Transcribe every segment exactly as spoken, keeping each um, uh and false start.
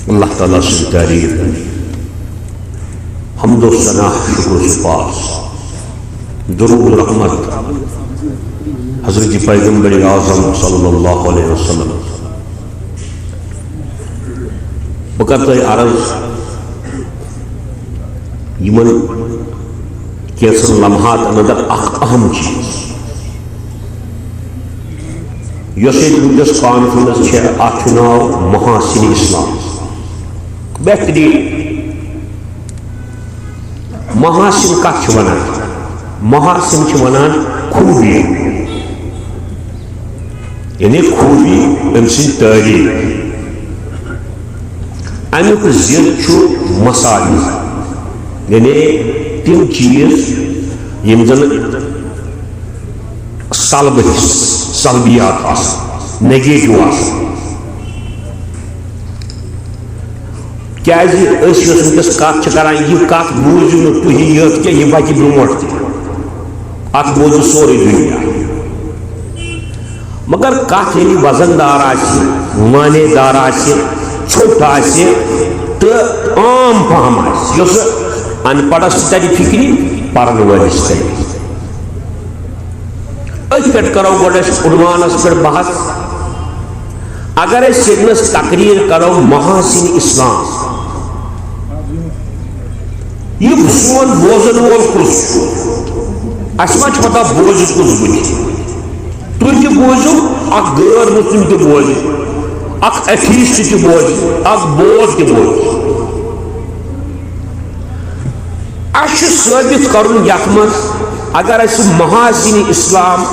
اللہ تعالیٰ سٕنٛز تعریٖف، حمد و ثنا، شکر و سپاس، درود رحمت حضرت پیغمبر اعظم صلی اللہ علیہ وسلم۔ بہٕ کرٕ تۄہہِ عرض یِمن کینٛژن لمحاتن اندر اکھ اہم چیٖز، یۄس ییٚتہِ وٕنکیٚس کانفرنس چھےٚ، اتھ چھُ ناو محاسن اسلام۔ بہترین۔ محاسن کتھ چھِ ونان؟ محاسن چھِ ونان خوٗبی، یعنی خوٗبی، أمۍ سٕنٛز تعریٖف۔ امیُک ضد چھُ مساوی، یعنی تِم چیٖز یِم زن سلبہٕ، سلبیات آسن، نیگیٹو آسن۔ کیازِ أسۍ یۄس وٕنکیٚس کتھ چھِ کران، یہِ کتھ بوٗزِو نہٕ تُہی یٲژ کینٛہہ، یہِ وتہِ برونٛٹھ تہِ۔ اتھ بوزِ سورُے دُنیا۔ مگر کتھ ییٚلہِ وزن دار آسہِ، معنی دار آسہِ، ژھوٚٹ آسہِ تہٕ عام فہم آسہِ، یۄس ان پڑھس تہِ ترِ فکرِ، پرن وٲلِس تہِ ترِ۔ أتھۍ پٮ۪ٹھ کرو گۄڈٕ أسۍ عنوانس پٮ۪ٹھ بحث۔ اگر أسۍ ییٚتنس تقریر کرو محاسن اسلام، یہِ سون بوزن وول کُس چھُ؟ اَسہِ ما چھِ پتہ بوزِ کُس بُتھِ؟ تُہۍ تہِ بوٗزِو، اکھ غٲر مسلم تہِ بوزِ، اکھ ایتھیسٹ تہِ بوزِ، اکھ بوز تہِ بوزِ۔ اَسہِ چھُ ثٲبت کرُن یتھ منٛز، اگر اَسہِ محاسن اسلام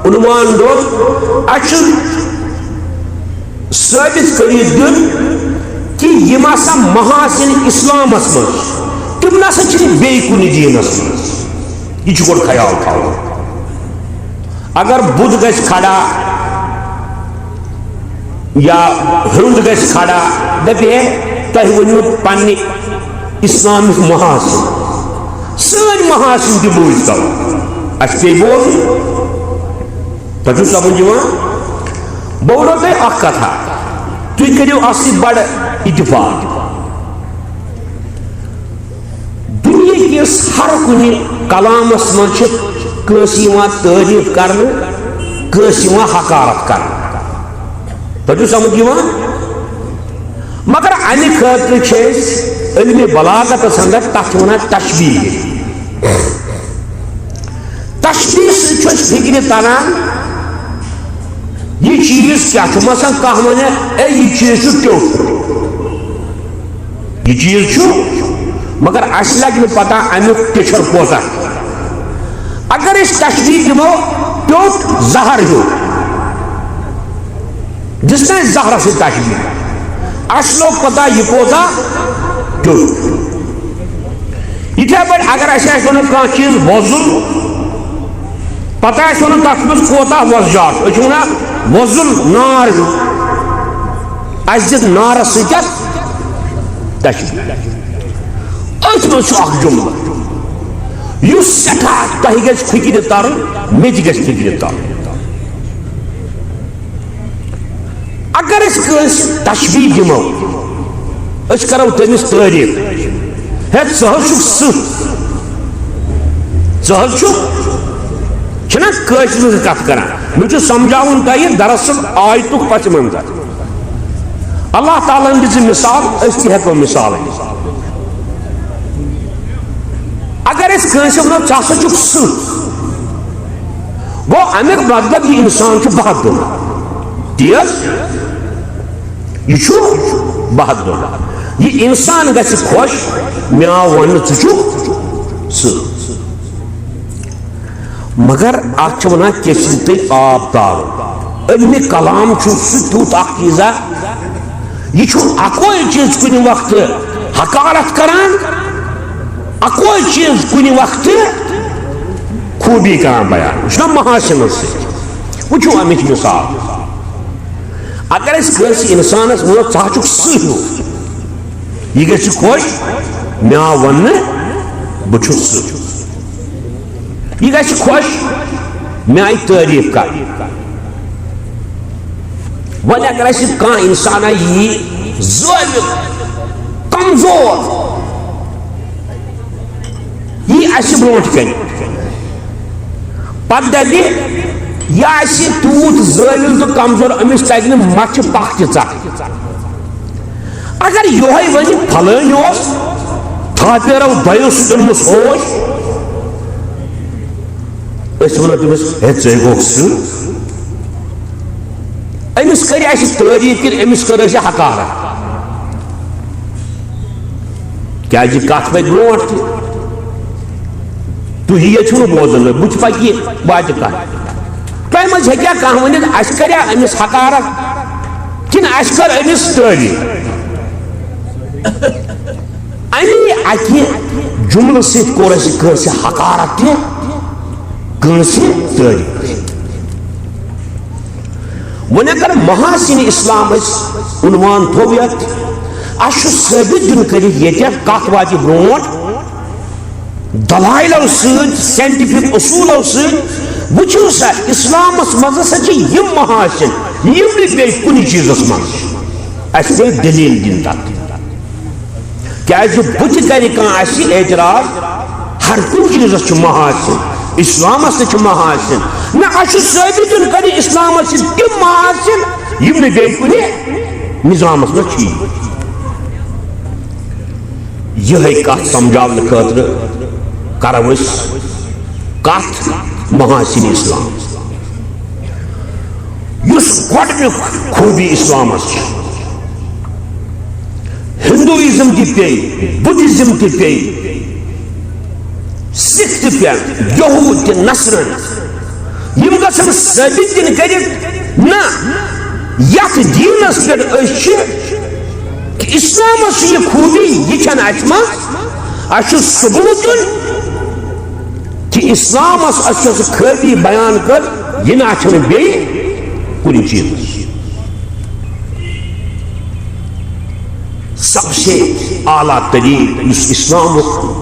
عنوان دوٚپ، اَسہِ چھُ ثٲبت کٔرِتھ دیُن کہِ یِم ہسا محاسن اسلامس منٛز، تِم نسا چھِنہٕ بیٚیہِ کُنہِ دیٖنس منٛز۔ یہِ چھُ گۄڈٕ خیال تھاوُن۔ اگر بُدھ گژھِ کھڑا یا ہیوٚنٛد گژھِ کھڑا، دَپہِ ہے، تۄہہِ ؤنِو پننہِ اسلامٕکۍ محاسن، سٲنۍ محاسن تہِ بوٗزۍتو، اَسہِ پیٚیہِ بوزُن۔ تۄہہِ چھُو سمجھ یِوان؟ بہٕ وَنو تۄہہِ اکھ کتھا، تُہۍ کٔرِو اَتھ سۭتۍ بڑٕ اتفاق۔ دُنیا کِس ہر کُنہِ کلامس منٛز چھِ کٲنٛسہِ یِوان تعریٖف کرنہٕ، کٲنٛسہِ یِوان حقارت کرنہٕ۔ تۄہہِ چھُو سمجھ یِوان؟ مگر امہِ خٲطرٕ چھِ أسۍ علمِ بلاغتس اندر تتھ چھِ ونان تشبیہ۔ تشبیہ سۭتۍ چھُ اَسہِ فِکرِ تران، یہِ چیٖز کیٛاہ چھُ؟ مثلاً کانٛہہ وَنہِ، "اے، یہِ چیٖز چھُ ٹیوٚٹھ۔" یہِ چیٖز چھُ، مگر اَسہِ لَگہِ نہٕ پَتہ اَمیُک ٹِچھر کوٗتاہ۔ اگر أسۍ تشبیہ دِمو، ٹیوٚٹھ زَہر ہیوٗ۔ دِژ نہ اَسہِ زہرس سۭتۍ تشبیہ؟ اَسہِ لوٚگ پتہ یہِ کوٗتاہ ٹیوٚٹھ۔ یِتھے پٲٹھۍ اگر اَسہِ آسہِ وَنُن کانٛہہ چیٖز وۄزُل، پتہ آسہِ وَنُن تَتھ منٛز کوٗتاہ وۄزجار چھُ، أسۍ چھِ وَنان وۄزُل نار ہیوٗ۔ اَسہِ دِژ نارس سۭتۍ اَتھ تشبیہ۔ أتھۍ منٛز چھُ اکھ جملہٕ، یُس سٮ۪ٹھاہ تۄہہِ گژھِ فِکرِ تَرُن، مےٚ تہِ گژھِ فِکرِ تَرُن۔ اگر أسۍ کٲنٛسہِ تشبیہ دِمو، أسۍ کرو تٔمِس تعریٖف، "ہے، ژٕ حظ چھُکھ سٕہہ، ژٕ حظ چھُکھ"، چھِنہ کٲشِر منٛز کتھ کران۔ مےٚ چھُ سمجھاوُن تۄہہِ، دراصل آیتُک پس منظر۔ اللہ تعالیٰ ہن دِژ مثال، أسۍ تہِ ہٮ۪کو مثال ؤنِتھ۔ اگر أسۍ کٲنٛسہِ ونو، "ژٕ ہسا چھُکھ سٕہہ"، گوٚو امیُک مطلب، یہِ انسان چھُ بہادُر۔ تی حظ؟ یہِ چھُ بہادُر۔ یہِ انسان گژھِ خۄش، مےٚ آو وننہٕ، "ژٕ چھُکھ سٕہہ"۔ مگر اتھ چھِ ونان کیسِن تہٕ آب تارُن۔ علمِ کلام چھُ سُہ تیُتھ اکھ چیٖزا، یہِ چھُ اکوے چیٖز کُنہِ وقتہٕ حقارت کران، اکوے چیٖز کُنہِ وقتہٕ خوٗبی کران بیان۔ یہِ چھُنہ محاسنس سۭتۍ؟ وٕچھِو امِچ مثال۔ اگر أسۍ کٲنٛسہِ انسانس ونو، "ژٕ ہا چھُکھ سٕہہ ہیوٗ"، یہِ گژھِ خۄش، مےٚ آو وننہٕ، "بہٕ چھُس سٕہہ"۔ یہِ گژھِ خۄش، مےٚ آیہِ تعریٖف کرنہٕ۔ وۄنۍ اگر اسہِ کانٛہہ انسانا یی، ظٲلِم، کمزور، یی اَسہِ برونٛٹھ کَنہِ۔ پتہٕ دَپہِ، یہِ آسہِ تیوٗت ظٲلِم تہٕ کمزور، أمِس تَگہِ نہٕ مَچھِ پَکھ تہِ ژَٹٕنۍ۔ اگر یِہوٚے وَنہِ، فلٲنۍ اوس، تھاپیرو دۄیو سۭتۍ اوٚنمُت ہوش، أسۍ وَنو تٔمِس، ہے، ژٕے گوٚکھ سُہ۔ أمِس کَرِ اَسہِ تعریٖف کِنہٕ أمِس کَرِ اَسہِ حقارت؟ کیٛازِ کَتھ پَکہِ برونٛٹھ تہِ۔ تُہۍ یہِ چھُو نہٕ بوزان، بہٕ تہِ پَکہِ یہِ واتہِ کَتھ۔ تۄہہِ منٛز ہیٚکیٛاہ کانٛہہ ؤنِتھ، اَسہِ کَریٛا أمِس حقارت کِنہٕ اَسہِ کٔر أمِس تعریٖف؟ اَمی اَکہِ جملہٕ سۭتۍ کوٚر اَسہِ کٲنٛسہِ حقارت تہِ، کٲنٛسہِ تعریٖف۔ وۄنۍ اگر محاسن اسلام أسۍ عنوان تھوٚو یتھ، اَسہِ چھُ ثٲبت دیُن کٔرِتھ ییٚتٮ۪تھ کتھ واتہِ برونٛٹھ دلائلو سۭتۍ، سائنٹیفک اصوٗلو سۭتۍ۔ وٕچھِو سا، اسلامس منٛز ہسا چھِ یِم محاسن، یِم نہٕ بیٚیہِ کُنہِ چیٖزس منٛز چھِ۔ اَسہِ پیٚیہِ دٔلیٖل دِنۍ تتھ۔ کیازِ بُتھِ کرِ کانٛہہ اَسہِ اعتراض، ہر کُنہِ چیٖزس چھُ محاسن، اسلامس تہِ چھُ محاسن۔ نہ، اَسہِ چھُ ثٲبت دیُن کٔرِتھ اسلامس چھِ تِم محاسن، یِم نہٕ بیٚیہِ کُنہِ نظامس منٛز چھِ۔ یِہوٚے کتھ سمجھاونہٕ خٲطرٕ کرو أسۍ کتھ محاسن اسلام۔ یُس گۄڈٕنیُک خوٗبی اسلامس چھِ، ہندوازم تہِ پیٚیہِ، بدھزم تہِ پیٚیہِ، سکھ تہِ پیٚن، یہوٗد تہِ، نصرٲنۍ، یِم گژھن ثٲبت دِنۍ کٔرِتھ، نہ، یتھ دیٖنس پٮ۪ٹھ أسۍ چھِ، اسلامس چھِ یہِ خوٗبی، یہِ چھنہٕ اسہِ منٛز، اسہِ چھُ ثبوٗت دیُن کہِ اسلامس اسہِ یۄس خٲبی بیان کٔر، یہِ نہ چھنہٕ بیٚیہِ کُنہِ چیٖزس۔ سب سے اعلیٰ ترین یُس اسلامُک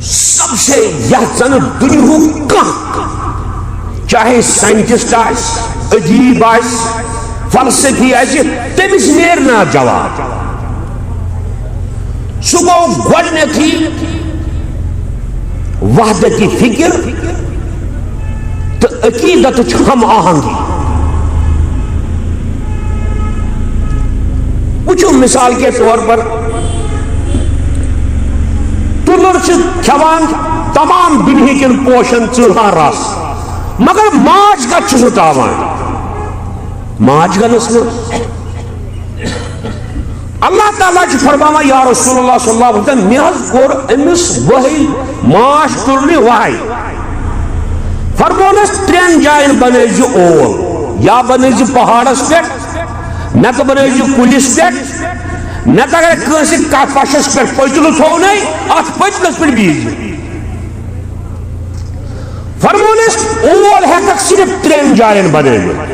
سب سے، یتھ زن دُنیاہُک کانٛہہ، چاہے سائنٹسٹ آسہِ، ادیب آسہِ، فلسفی آسہِ، تٔمِس نیرِ نہٕ اتھ جواب۔ سُہ گوٚو گۄڈٕنیتھٕے وحدت فکر تہٕ عقیدتٕچ ہم آہنگی۔ وٕچھِو، مثال کے طور پر، تُلُر چھُ کھٮ۪وان تمام دُنہِکٮ۪ن پوشن ژٕرہان رس، مگر ماچھ کتھ چھُ سُہ تراوان؟ ماچھ گنس منٛز۔ اللہ تعالیٰ چھُ فرماوان، یا رسول اللہ صلی اللہ علیہ وسلم، مےٚ حظ کوٚر أمِس وحی، ماچھ تُلنہِ وحی۔ فرمونس، ترٛٮ۪ن جاین بنٲوزِ اول، یا بنٲوزِ پہاڑس پٮ۪ٹھ، نتہٕ بنٲوزِ کُلِس پٮ۪ٹھ، نتہٕ اگر کٲنٛسہِ کتھ پشس پٮ۪ٹھ پٔتلہٕ تھوو نے، اتھ پٔتلس پٮ۪ٹھ بیٖہزِ۔ فرمونس، اول ہیککھ صرف ترٛٮ۪ن جاین بنٲوِتھ،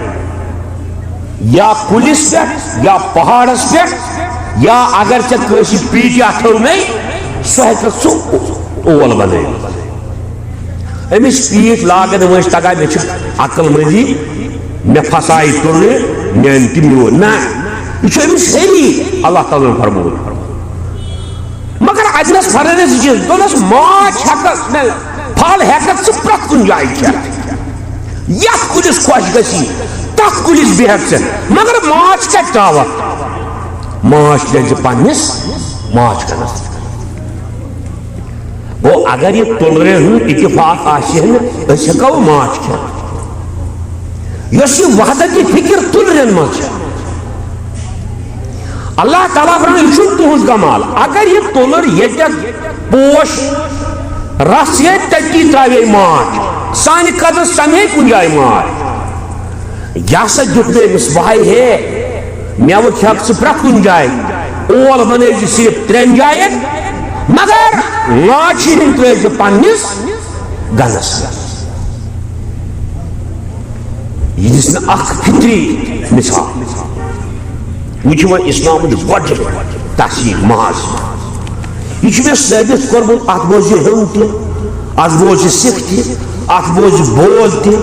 یا کُلِس پٮ۪ٹھ، یا پہاڑس پٮ۪ٹھ، یا اگر ژےٚ کٲنٛسہِ پیٖٹہِ اتھو نے، سُہ ہیککھ ژٕ اول بنٲوِتھ۔ أمِس پیٖٹۍ لاگن وٲنٛسہِ تگان، مےٚ چھِ عقل مندی، مےٚ پھسایہِ تُلنہِ، میانہِ تہِ میون۔ نہ، یہِ چھُ أمِس ہیٚمی اللہ تعالیٰ ہن فرمومُت۔ مگر اتہِ نس فرٲنس یہِ چیٖز، دوٚپنس، ماچھ ہیٚککھ، نہ، پھل ہیٚککھ ژٕ پرٛٮ۪تھ کُنہِ جایہِ کھٮ۪تھ۔ یتھ کُلِس خۄش گژھی، تتھ کُلِس بیٚہکھ ژٕ، مگر ماچھ کتہِ ترٛاوکھ؟ ماچھ دِن ژٕ پننِس ماچھ کنس۔ گوٚو، اگر یہِ تُلرٮ۪ن ہُنٛد اتفاق آسہِ ہے نہٕ، أسۍ ہٮ۪کو ماچھ کھٮ۪تھ۔ یۄس یہِ وحدت فکر تُلرٮ۪ن منٛز چھےٚ، اللہ تعالیٰ فرماوان، یہِ چھُنہٕ تُہنٛز کمال۔ اگر یہِ تُلر ییٚتٮ۪تھ پوش رس ییٚتہِ تٔتی ترٛاوے ماچھ، سانہِ قدس سمے کُنہِ جایہِ ماچھ۔ یہِ ہسا دیُت مےٚ أمِس وحی ہے، مٮ۪وٕ کھٮ۪کھ ژٕ پرٛٮ۪تھ کُنہِ جایہِ، اول بنٲوزِ صرف ترٛٮ۪ن جاین، مگر ماچھِ ہٕنٛدۍ ترٛٲوزِ پننِس گنس۔ یہِ دِژ مےٚ اکھ فطری مثال۔ وٕچھِو وۄنۍ اسلامٕچ گۄڈٕنِچ تحسین محاذ۔ یہِ چھُ مےٚ ثٲبت کوٚرمُت، اتھ بوزِ ہیوٚن تہِ، اتھ بوزِ سکھ تہِ، اتھ بوزِ بول تہِ،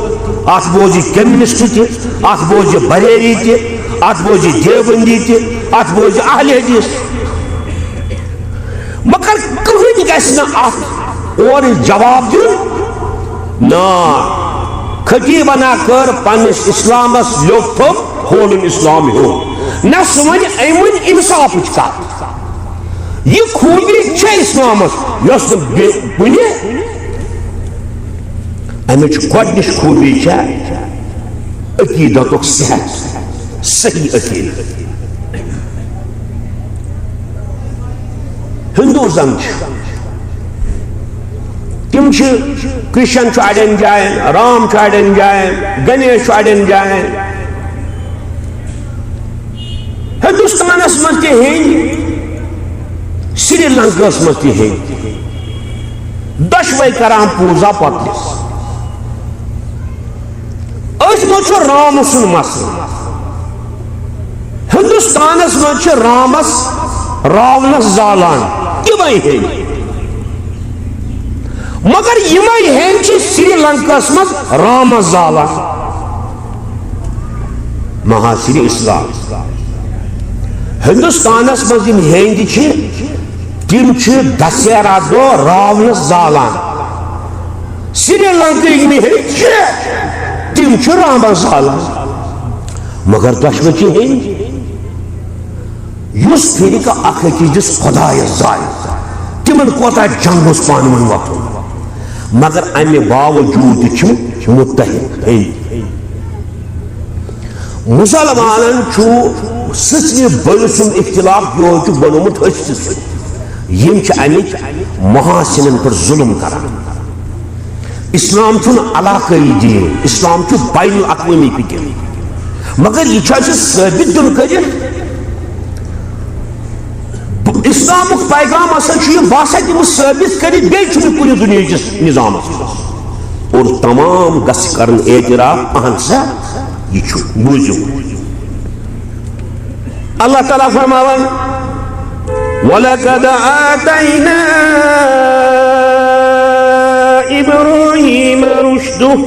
اتھ بوزِ کمیونسٹ تہِ، اتھ بوزِ بریری تہِ، اتھ بوزِ دیوبندی تہِ، اتھ بوزِ اہل حدیث۔ مگر کٕہٕنۍ گژھِ نہٕ اتھ اورٕ جواب دیُن۔ نا، خطیبنا کٔر پننِس اسلامس لیوٚکھ تھوٚپ، کھولُن اسلام ہیوٚن۔ نہ، سُہ ونہِ، أمۍ ؤنۍ انصافٕچ کتھ۔ یہِ خوٗبی چھےٚ اسلامس، یۄس نہٕ بیٚیہِ کُنہِ۔ امِچ گۄڈنِچ خوٗبی چھےٚ عقیدتُک صحت، صحیح عقیدٕ۔ ہندو زن چھِ، تِم چھِ، کرسچن چھُ اڑٮ۪ن جاین، رام چھُ اڑٮ۪ن جاین، گنیش چھُ اڑٮ۪ن جاین۔ ہندوستانس منٛز تہِ ہیٚنۍ، سری لنکاہس منٛز تہِ ہیٚنۍ، دۄشوے کران پوٗزا پتہٕ۔ أتھۍ منٛز چھُ رام سُنٛد مسلہٕ۔ ہندوستانس منٛز چھِ رامس راونس زالان، تِمے ہیٚنۍ۔ مگر یِمے ہیٚنۍ چھِ سری لنکاہس منٛز رامس زالان۔ محاسن اسلام۔ ہندوستانس منٛز یِم ہیٚنٛدۍ چھِ، تِم چھِ دسہرہ دۄہ راونس زالان۔ سری لنکہٕ یِم ہیٚنٛدۍ چھِ، تِم چھِ رامس زالان۔ مگر دۄشوے چھِ ہیٚنٛدۍ۔ یُس فرقہٕ اکھ أکِس دِس خۄدایس زایہِ، تِمن کوتاہ جنگ اوس پانہٕ ؤنۍ وۄتھُن، مگر امہِ باوجود تہِ چھِ متحد۔ ہے، مسلمانن چھُ سٕژنہِ بٔلۍ سُنٛد اختلاف یورٕ چھُ بنومُت ہسہِ سۭتۍ۔ یِم چھِ امِکۍ محاسنن پٮ۪ٹھ ظلم کران۔ اسلام چھُنہٕ علاقٲیی دین، اسلام چھُ بین الاقوامی فکر۔ مگر یہِ چھُ اَسہِ ثٲبت دیُن کٔرِتھ۔ اسلامُک پیغام ہسا چھُ یہِ، بہٕ ہسا دِمہٕ ثٲبت کٔرِتھ، بیٚیہِ چھُنہٕ کُنہِ دُنیاہکِس نظامس منٛز۔ اور تمام گژھِ کرُن اعتراف، اہن سا، یہِ چھُ، بوٗزِو۔ اللہ تعالیٰ فرماوان، وَلَقَدْ آتَيْنَا إِبْرَاهِيمَ رُشْدَهُ،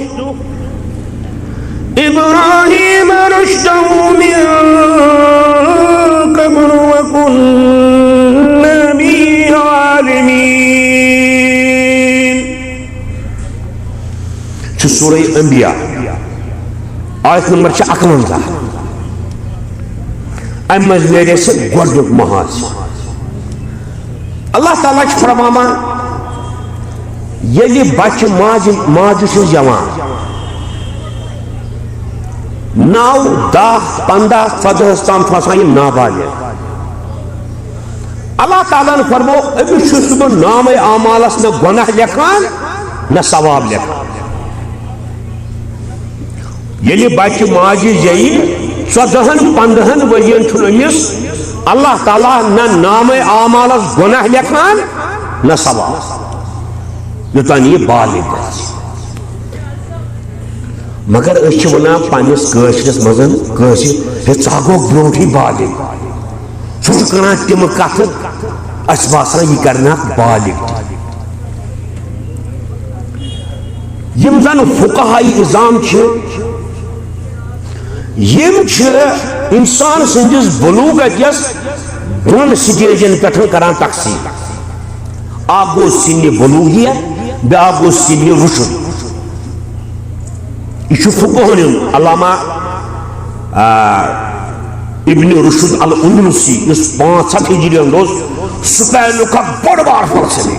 إِبْرَاهِيمَ رُشْدَهُ مِنْ قَبْلُ وَكُنَّا بِهِ عَالِمِينَ۔ چھُ سورہ انبیاء، آیت نمبر چھِ اَکوَنزاہ۔ اَمہِ منٛز نیرِ اَسہِ گۄڈٕنیُک محاذ۔ اللہ تعالیٰ چھُ فرماوان، ییٚلہِ بچہِ ماجہِ، ماجہِ چھُ زٮ۪وان، نَو، دَہ، پنٛداہ، ژۄدہَس تام چھُ آسان یہِ نابالغ۔ اللہ تعالیٰ ہن فرمو، أمِس چھُس نہٕ بہٕ نامے اعمالس نہ گۄناہ لیکھان، نہ ثواب لیکھان۔ ییٚلہِ بچہِ ماجہِ زیٚیہِ، ژۄدہَن، پنٛدہَن ؤرین چھُنہٕ أمِس اللہ تعالیٰ نہ نامے اعمالس گۄناہ لیکھان، نہ ثواب، یوٚتام یہِ بالغ گژھِ۔ مگر أسۍ چھِ وَنان پنٛنِس کٲشرِس منٛز کٲنٛسہِ، ہے، ژٕ ہا گوٚو برونٛٹھٕے بالغ۔ سُہ چھُ کَران تِمہٕ کَتھٕ، اَسہِ باسان، یہِ کَرِ نہٕ اَکھ بالغ تہِ۔ یِم زَن فقہائی عظام چھِ، یِم چھِ اِنسان سٕنٛدِس بلوغت یَس دۄن سٹیجن پٮ۪ٹھ کَران تقسیٖم۔ اَکھ گوٚو سِنِ بلوغیہ، بیٛاکھ گوٚو سِنِ رُشد۔ یہِ چھُ فقہن ہُنٛد، علامہ، آ، ابن رشد الاندلسی، یُس پانٛژھ ہتھ ہجری ہُنٛد اوس، سپینُک اکھ بوٚڑ بار فلسفی۔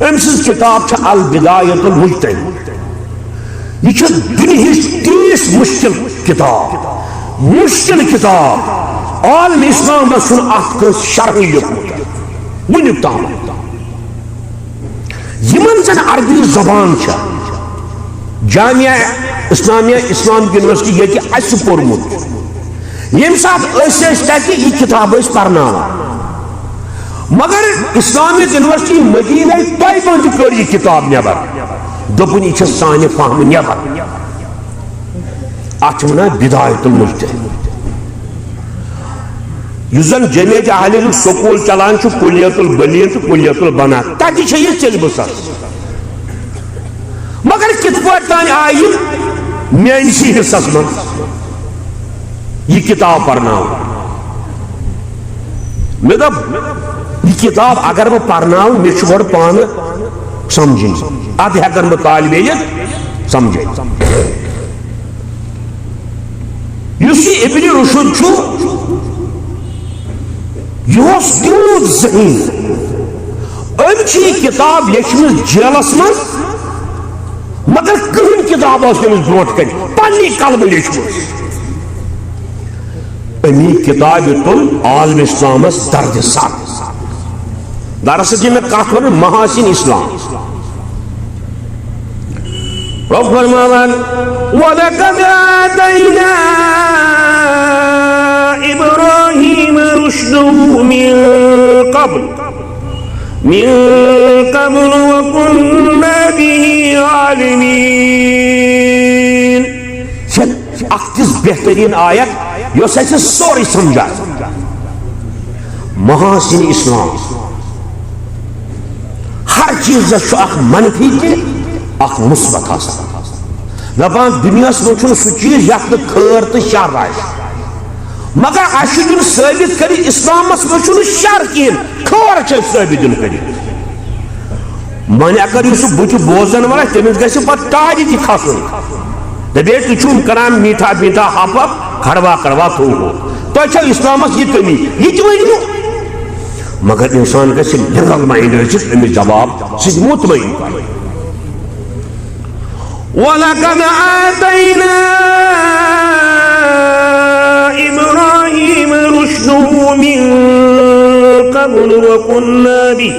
أمۍ سٕنٛز کِتاب چھِ البدایۃ المجتہد۔ یہِ چھِ دُنیہٕچ تیٖژ مُشکِل کِتاب، مُشکِل کِتاب، عالم اسلامس چھُنہٕ اَتھ کٲنٛسہِ شرحٕے لیوٚکھمُت وُنیُک تام۔ یِمن زن عربی زبان چھےٚ، جامعہ اسلامیہ اسلامک یونیورسٹی ییٚتہِ اَسہِ پوٚرمُت، ییٚمہِ ساتہٕ أسۍ ٲسۍ تَتہِ یہِ کِتاب ٲسۍ پرناوان، مگر اسلامک یونیورسٹی مدینہ طیبہ تہِ کٔر یہِ کِتاب نٮ۪بر، دوٚپُن، یہِ چھےٚ سانہِ فہمہٕ نٮ۪بر۔ اَتھ چھِ وَنان بدایت المجتہد۔ یُس زَن جامعہ اہل حدیثُک سکوٗل چلان چھُ، کلیۃ البنین تہٕ کلیۃ البنات، تَتہِ چھےٚ یہِ سیلبسَس۔ مگر کِتھ پٲٹھۍ تانۍ آیہِ یہِ میٛٲنِسٕے حصس منٛز یہِ کِتاب پرناونہٕ؟ مےٚ دوٚپ، یہِ کِتاب اگر بہٕ پرناوٕ، مےٚ چھُ گۄڈٕ پانہٕ سمجھِنۍ، ادٕ ہٮ۪کن بہٕ طالب علم سمجھِتھ۔ یُس یہِ ابن رشد چھُ، یہِ اوس تیوٗت ذہین۔ أمۍ چھِ یہِ کِتاب لیٚچھمٕژ جیلس منٛز، مگر کٕہٕنۍ کِتاب ٲس نہٕ أمِس برونٛٹھ کنہِ پننہِ قلمہٕ لیٚچھمٕژ۔ أمی کِتابہِ تُل عالم اسلامس درد سر۔ دراصل چھِ مےٚ کتھ ونان، محاسن اسلام۔ رب فرماوان، وَلَقَدْ آتَيْنَا إِبْرَاهِيمَ رُشْدَهُ مِنْ قَبْلُ، مِنْ قَبْلُ وَكُنَّا بِهِ عَالِمِينَ۔ چھِ اکھ تِژھ بہترین آیت، یۄس اسہِ سورُے سمجھایہِ۔ محاسن اسلام۔ ہر چیزس چھُ اکھ منفی تہِ، اکھ مثبت آسان۔ دپان، دُنیاہس منٛز چھُنہٕ سُہ چیز یتھ نہٕ خٲر تہٕ شر آسہِ۔ مگر اسہِ چھُ دیُن ثٲبت کٔرِتھ، اسلامس منٛز چھُنہٕ شر کِہیٖنۍ، خٲر چھُ اسہِ ثٲبت دیُن کٔرِتھ۔ وۄنۍ اگر یُس سُہ بُتھِ بوزن وول آسہِ، تٔمِس گژھِ پتہٕ ٹارِ تہِ کھسُن۔ دپے، تُہۍ چھِو کران میٖٹھا میٖٹھا ہپھ ہپھ، کڑوا کڑوا تھوٚو ہو۔ تۄہہِ چھو اسلامس یہِ کٔمی، یہِ تہِ ؤنِو۔ مگر انسان گژھِ لِبرل مایِنڈ ٲسِتھ، أمِس جواب سۭتۍ مطمئن کرُن۔ وَلَقَدْ آتَيْنَا إِبْرَاهِيمَ رُشْدَهُ مِنْ قَبْلُ وَكُنَّا بِهِ،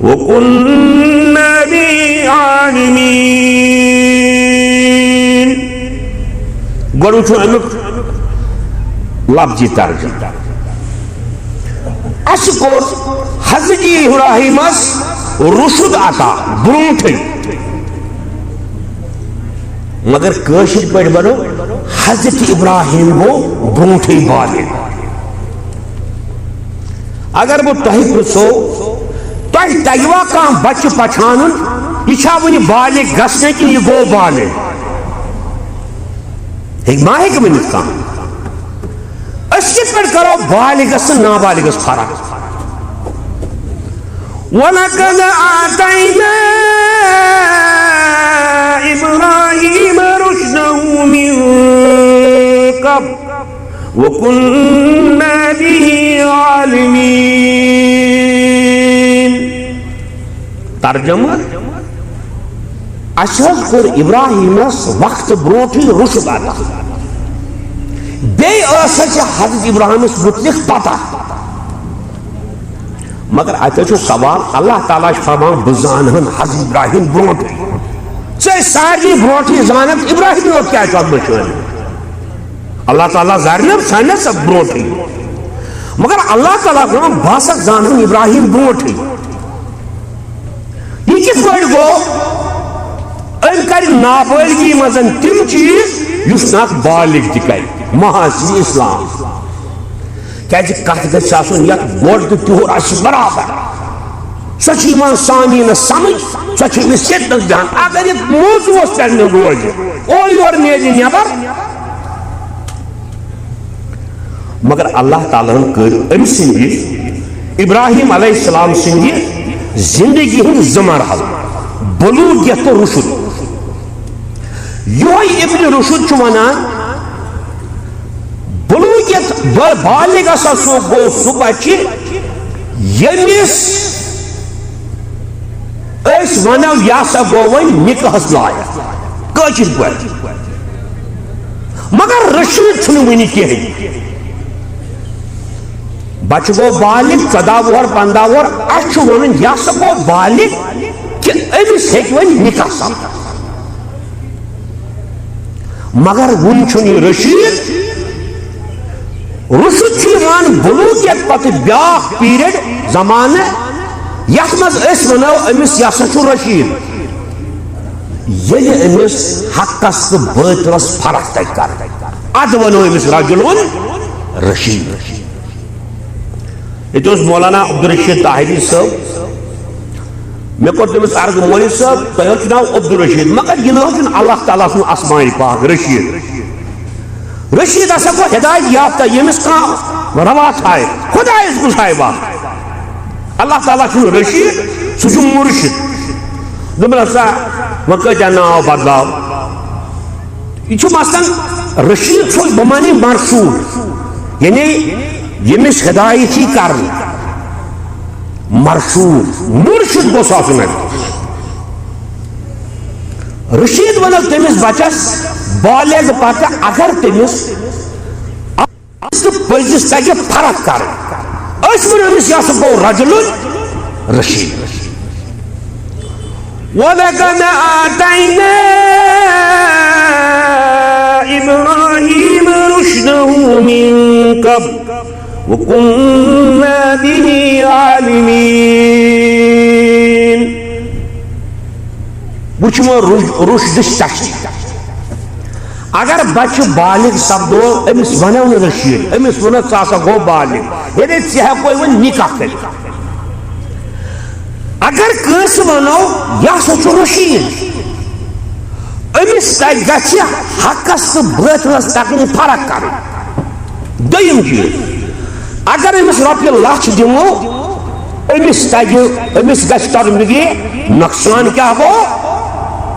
وَكُنَّا بِهِ عَالِمِينَ۔ گۄڈٕ وٕچھو اَمیُک لفظی ترجمہٕ۔ اسہِ کوٚر حضرت ابراہیمس رشد عطا برونٹھے، مگر کٲشِر پٲٹھۍ ونو، حضرت ابراہیم گوٚو برونٹھے بالغ۔ اگر بہٕ تۄہہِ پرژھو، تۄہہِ تگوا کانٛہہ بچہِ پچھانُن؟ یہِ چھا وُنہِ بالغ گژھنٕے کِنہٕ یہِ گوٚو بالغ؟ ہیٚکہِ ما ہیٚکہِ ؤنِتھ کانٛہہ؟ أسۍ کِتھ پٲٹھۍ کرو بالغس تہٕ نابالغس فرق؟ وَلَقَدْ آتَيْنَا إِبْرَاهِيمَ رُشْدَهُ مِنْ قَبْلُ وَكُنَّا بِهِ عَالِمِينَ۔ ترجمہٕ، اسہِ حظ کوٚر ابراہیمس وقت برونٹھٕے رشد عطا۔ بیٚیہِ ٲس اسہِ حضرت ابراہیمس متعلق پتہ۔ مگر اتہِ چھُ سوال، اللہ تعالیٰ چھُ فرمان، بہٕ زانہن حضرت ابراہیم برونٹھٕے۔ ژےٚ سارنٕے برونٹھٕے زانکھ، ابراہیم یوت کیٛازِ چھُ اتھ منٛز شٲمِل؟ اللہ تعالیٰ زانہِ سانہِ سب برونٹھٕے۔ مگر اللہ تعالیٰ چھُ فرمان، بہٕ ہسا زانہن ابراہیم برونٹھٕے۔ یہِ کِتھ پٲٹھۍ گوٚو؟ أمۍ کَرِ نابالغی منٛز تِم چیٖز یُس نہٕ اکھ بالغ تہِ کَرِ۔ محاسن اسلام۔ کیازِ کَتھ گژھِ آسُن یَتھ گۄڈٕ تہٕ تِہُر آسہِ برابر۔ سۄ چھِ یِوان سامعیٖنَس سمجھ، سۄ چھِ أمِس سیٚدنَس بیٚہان۔ اگر یہِ موضوعس پٮ۪ٹھ نہٕ روزِ، اورٕ یورٕ نیرِ نٮ۪بر، مگر اللہ تعالیٰ ہن کٔر أمۍ سٕنٛدِ، ابراہیم علیہ السلام سٕنٛدِ زندگی ہٕنٛدۍ زٕ مرحلہٕ، بلوغیت تہٕ رشد۔ یہوے ابن رشد چھُ ونان، بلوغیت، با-، بالغ ہسا سُہ گوٚو سُہ بچہِ، ییٚمِس أسۍ ونو، یہِ ہسا گوٚو وۄنۍ نکاحس لایق، کٲشِر پٲٹھۍ۔ مگر رشید چھُنہٕ وُنہِ کِہیٖنۍ۔ بچہٕ گوٚو بالغ، ژۄداہ وُہر، پنٛداہ وُہر، اَسہِ چھُ وَنُن، یہِ ہسا گوٚو بالغ کہِ أمِس ہیٚکہِ وۄنۍ نکاح سپدِتھ۔ مگر وُنہِ چھُنہٕ یہِ رشید۔ رشد چھُ یِوان بلوغیت پتہٕ بیٛاکھ پیریڈ، زمانہٕ، یتھ منٛز أسۍ ونو أمِس یہِ ہسا چھُ رشید۔ ییٚلہِ أمِس حقس تہٕ باطلس فرق تگہِ کرٕنۍ، ادٕ ونو أمِس رجل رشید۔ ییٚتہِ اوس مولانا عبدالرشید طاہری صٲب، مےٚ کوٚر تٔمِس عرض، مولوی صٲب، تۄہہِ حظ چھُ ناو عبدالرشید، مگر یہِ ناو چھُنہٕ اللہ تعالیٰ سُنٛد آسمانِ پاک رشید۔ رشید ہسا گوٚو ہدایت یافتہ، ییٚمِس کانٛہہ روا تھایہِ، خۄدایس گوٚژھ ہایہِ وَتھ۔ اللہ تعالیٰ چھُنہٕ رشیٖد، سُہ چھُ مُرشِد۔ دوٚپُن ہسا، وۄنۍ کۭتیٛاہ ناو بدلاو؟ یہِ چھُ مثلاً رشیٖد چھُس بہٕ معنی مرشوٗد، یعنی ییٚمِس ہدایت یی کرنہٕ۔ مرشوٗد، مُرشِد گوٚژھ آسُن اَتہِ۔ رشیٖد وَنو تٔمِس بَچَس بالغ پَتہٕ، اگر تٔمِس اَصلہِ پٔزِس تَگہِ فرق کَرٕنۍ۔ أسۍ وَنو أمِس، یہِ ہسا گوٚو رجل رشیٖد۔ ولقد آتينا إبراهيم رشده من قبل وكنا به عالمين۔ وٕچھ وۄنۍ رُش-، رُشدٕچ تشریح۔ اگر بچہٕ بالغ سپدو، أمِس ونو نہٕ رشیٖد، أمِس وَنو، "ژٕ ہسا گوٚو بالغ، یعنی ژےٚ ہٮ۪کوے وۄنۍ نکاح کٔرِتھ۔" اگر کٲنٛسہِ ونو، "یہِ ہسا چھُ رشیٖد"، أمِس تہِ گژھِ حقس تہٕ باطلس تکلیٖف فرق کرٕنۍ۔ دوٚیِم چیٖز، اگر أمِس رۄپیہِ لچھ دِمو، أمِس تَگہِ، أمِس گژھِ ترُن یہِ نۄقصان کیٛاہ گوٚو،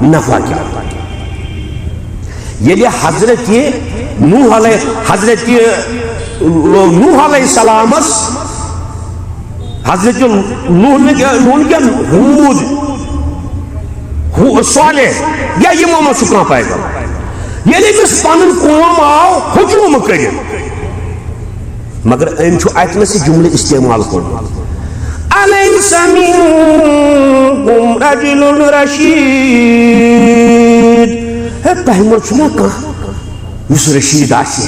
نفع کیٛاہ گوٚو۔ ییٚلہِ حضرت نوح علیہ، حضرت نوح علیہ السلامس، حضرت نوح نہٕ کینٛہہ، نوح نہٕ کینٛہہ، ہود، ہو-، صالح، یا یِمو منٛز چھُ کانٛہہ پیغمبر۔ ییٚلہِ أمِس پنُن قوم آو ہجوم کٔرِتھ، مگر أمۍ چھُ اَتہِ نَس یہِ جملہٕ استعمال کوٚرمُت، "أليس منكم رجل رشيد؟" ہے، تۄہہِ منٛز چھُنہ کانٛہہ یُس رشیٖد آسہِ؟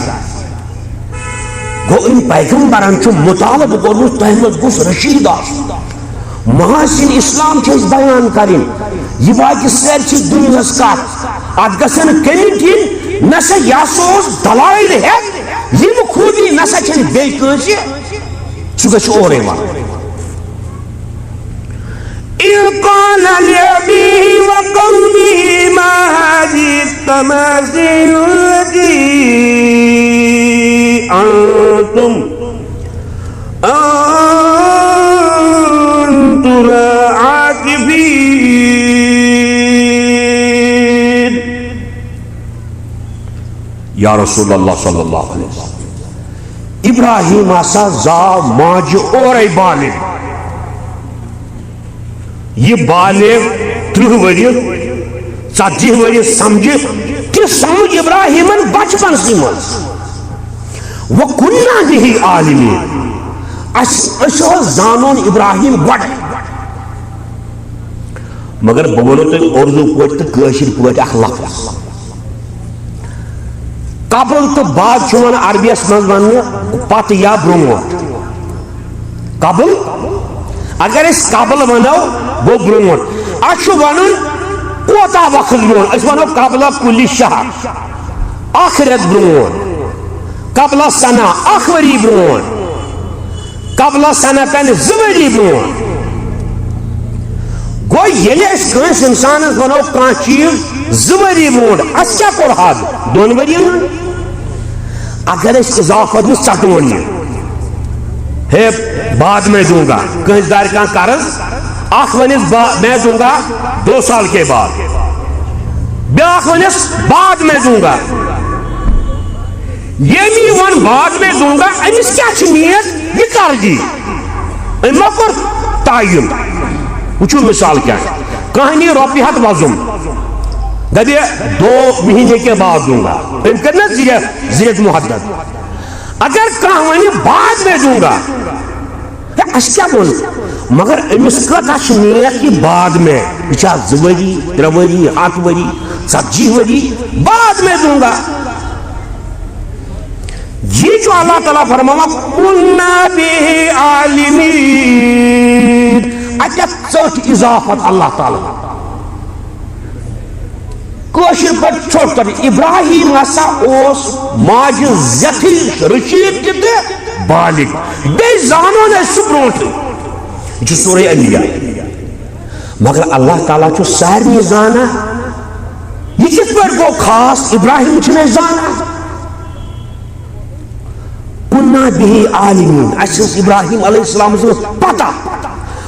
گوٚو، أمۍ پیغمبرن چھُ مطالبہٕ کوٚرمُت، تۄہہِ منٛز گوٚژھ رشیٖد آسُن۔ محاسن اسلام چھِ أسۍ بیان کرٕنۍ، یہِ باقی سٲرسٕے دُنیاہس کتھ۔ اتھ گژھن کٔمِٹۍ یِنۍ، نہ سا یہِ ہسا اوس دلایل ہٮ۪تھ، یِم خوٗبی نہ سا چھنہٕ بیٚیہِ کٲنٛسہِ، سُہ گژھِ اورے وَنُن۔ إذ قال لأبيه وقومه ما هذه التماثيل التي أنتم أنتم عاكفين۔ یا رسول اللہ صلی اللہ علیہ وسلم، ابراہیم ہسا زاو ماجہِ اورے بالغ۔ یہِ بالغ ترٕٛہ ؤرِیہِ، ژتجی ؤرِیہِ سمجھِ، تہِ سمجھ ابراہیمن بچپنسٕے منٛز۔ وَكُنَّا بِهِ عَالِمِينَ۔ اَسہِ، أسۍ اوس زانُن ابراہیم گۄڈٕ۔ مگر بہٕ وَنو تۄہہِ اردو پٲٹھۍ تہٕ کٲشِر پٲٹھۍ اکھ لفظ۔ قبل تہٕ بعد چھُ یِوان عربیَس منٛز وَننہٕ پتہٕ یا برونٛٹھ۔ قبل، اگر أسۍ قبل وَنو، گوٚو برونٛٹھ۔ اَسہِ چھُ وَنُن کوتاہ وقت برونٛٹھ؟ أسۍ وَنو قبل کُلِ شہر، اکھ رٮ۪تھ برونٛٹھ۔ قبل سنہ، اکھ ؤری برونٛٹھ۔ قبل سنتن، زٕ ؤری برونٛٹھ۔ گوٚو، ییٚلہِ أسۍ کٲنٛسہِ اِنسانَس وَنو کانٛہہ چیٖز زٕ ؤری برونٛٹھ، اَسہِ کیٛاہ کوٚر حد؟ دۄن ؤرِین ہُنٛد۔ اگر أسۍ اضافت نہٕ ژَٹون یہِ، ہے، بعد میں دوں گا، کٲنٛسہِ دارِ کانٛہہ قرض، اکھ وَنٮ۪س با-، میں دوں گا دو سال کے بعد، بیٛاکھ وَنٮ۪س بعد میں دوں گا۔ ییٚمۍ یہِ وَن بعد میں دوں گا، أمِس کیٛاہ چھِ نیت؟ یہِ کر دی؟ أمۍ ما کوٚر تعین؟ وٕچھِو مثال کیٛاہ۔ کانٛہہ نی رۄپیہِ ہَتھ وۄزُم، دَپہِ، "دو مہینے کے بعد دوں گا"۔ أمۍ کٔر نہ زٕ رٮ۪تھ، زٕ رٮ۪تھ محدت۔ اگر کانٛہہ وَنہِ، "بعد میں دوں گا"، ہے، اَسہِ کیٛاہ ووٚن؟ مگر أمِس کۭژاہ چھِ نیت کہِ بعد میں؟ یہِ چھا زٕ ؤری، ترٛےٚ ؤری، ہَتھ ؤری، ژَتجی ؤری؟ بعد میں دوں گا۔ یہِ چھُ اللہ تعالیٰ فرماوان، "كُنَّا بِهِ عَالِمِينَ"۔ اَتٮ۪تھ ژٔٹ اضافت اللہ تعالیٰ۔ کٲشِر پٲٹھۍ ژھوٚٹ کَرٕنۍ۔ ابراہیم ہسا اوس ماجہِ زیتھٕے رشیٖد تہِ تہٕ بالغ۔ بیٚیہِ زانو نہٕ أسۍ سُہ برونٛٹھٕے۔ یہِ چھُ سورہ انبیاء۔ مگر اللہ تعالیٰ چھُ سارنٕے زانان۔ یہِ کِتھ پٲٹھۍ گوٚو خاص؟ ابراہیم چھِنہٕ أسۍ زانان۔ کُن به عالمین، اَسہِ ٲس ابراہیم علیہ السلام سٕنٛز پتہ،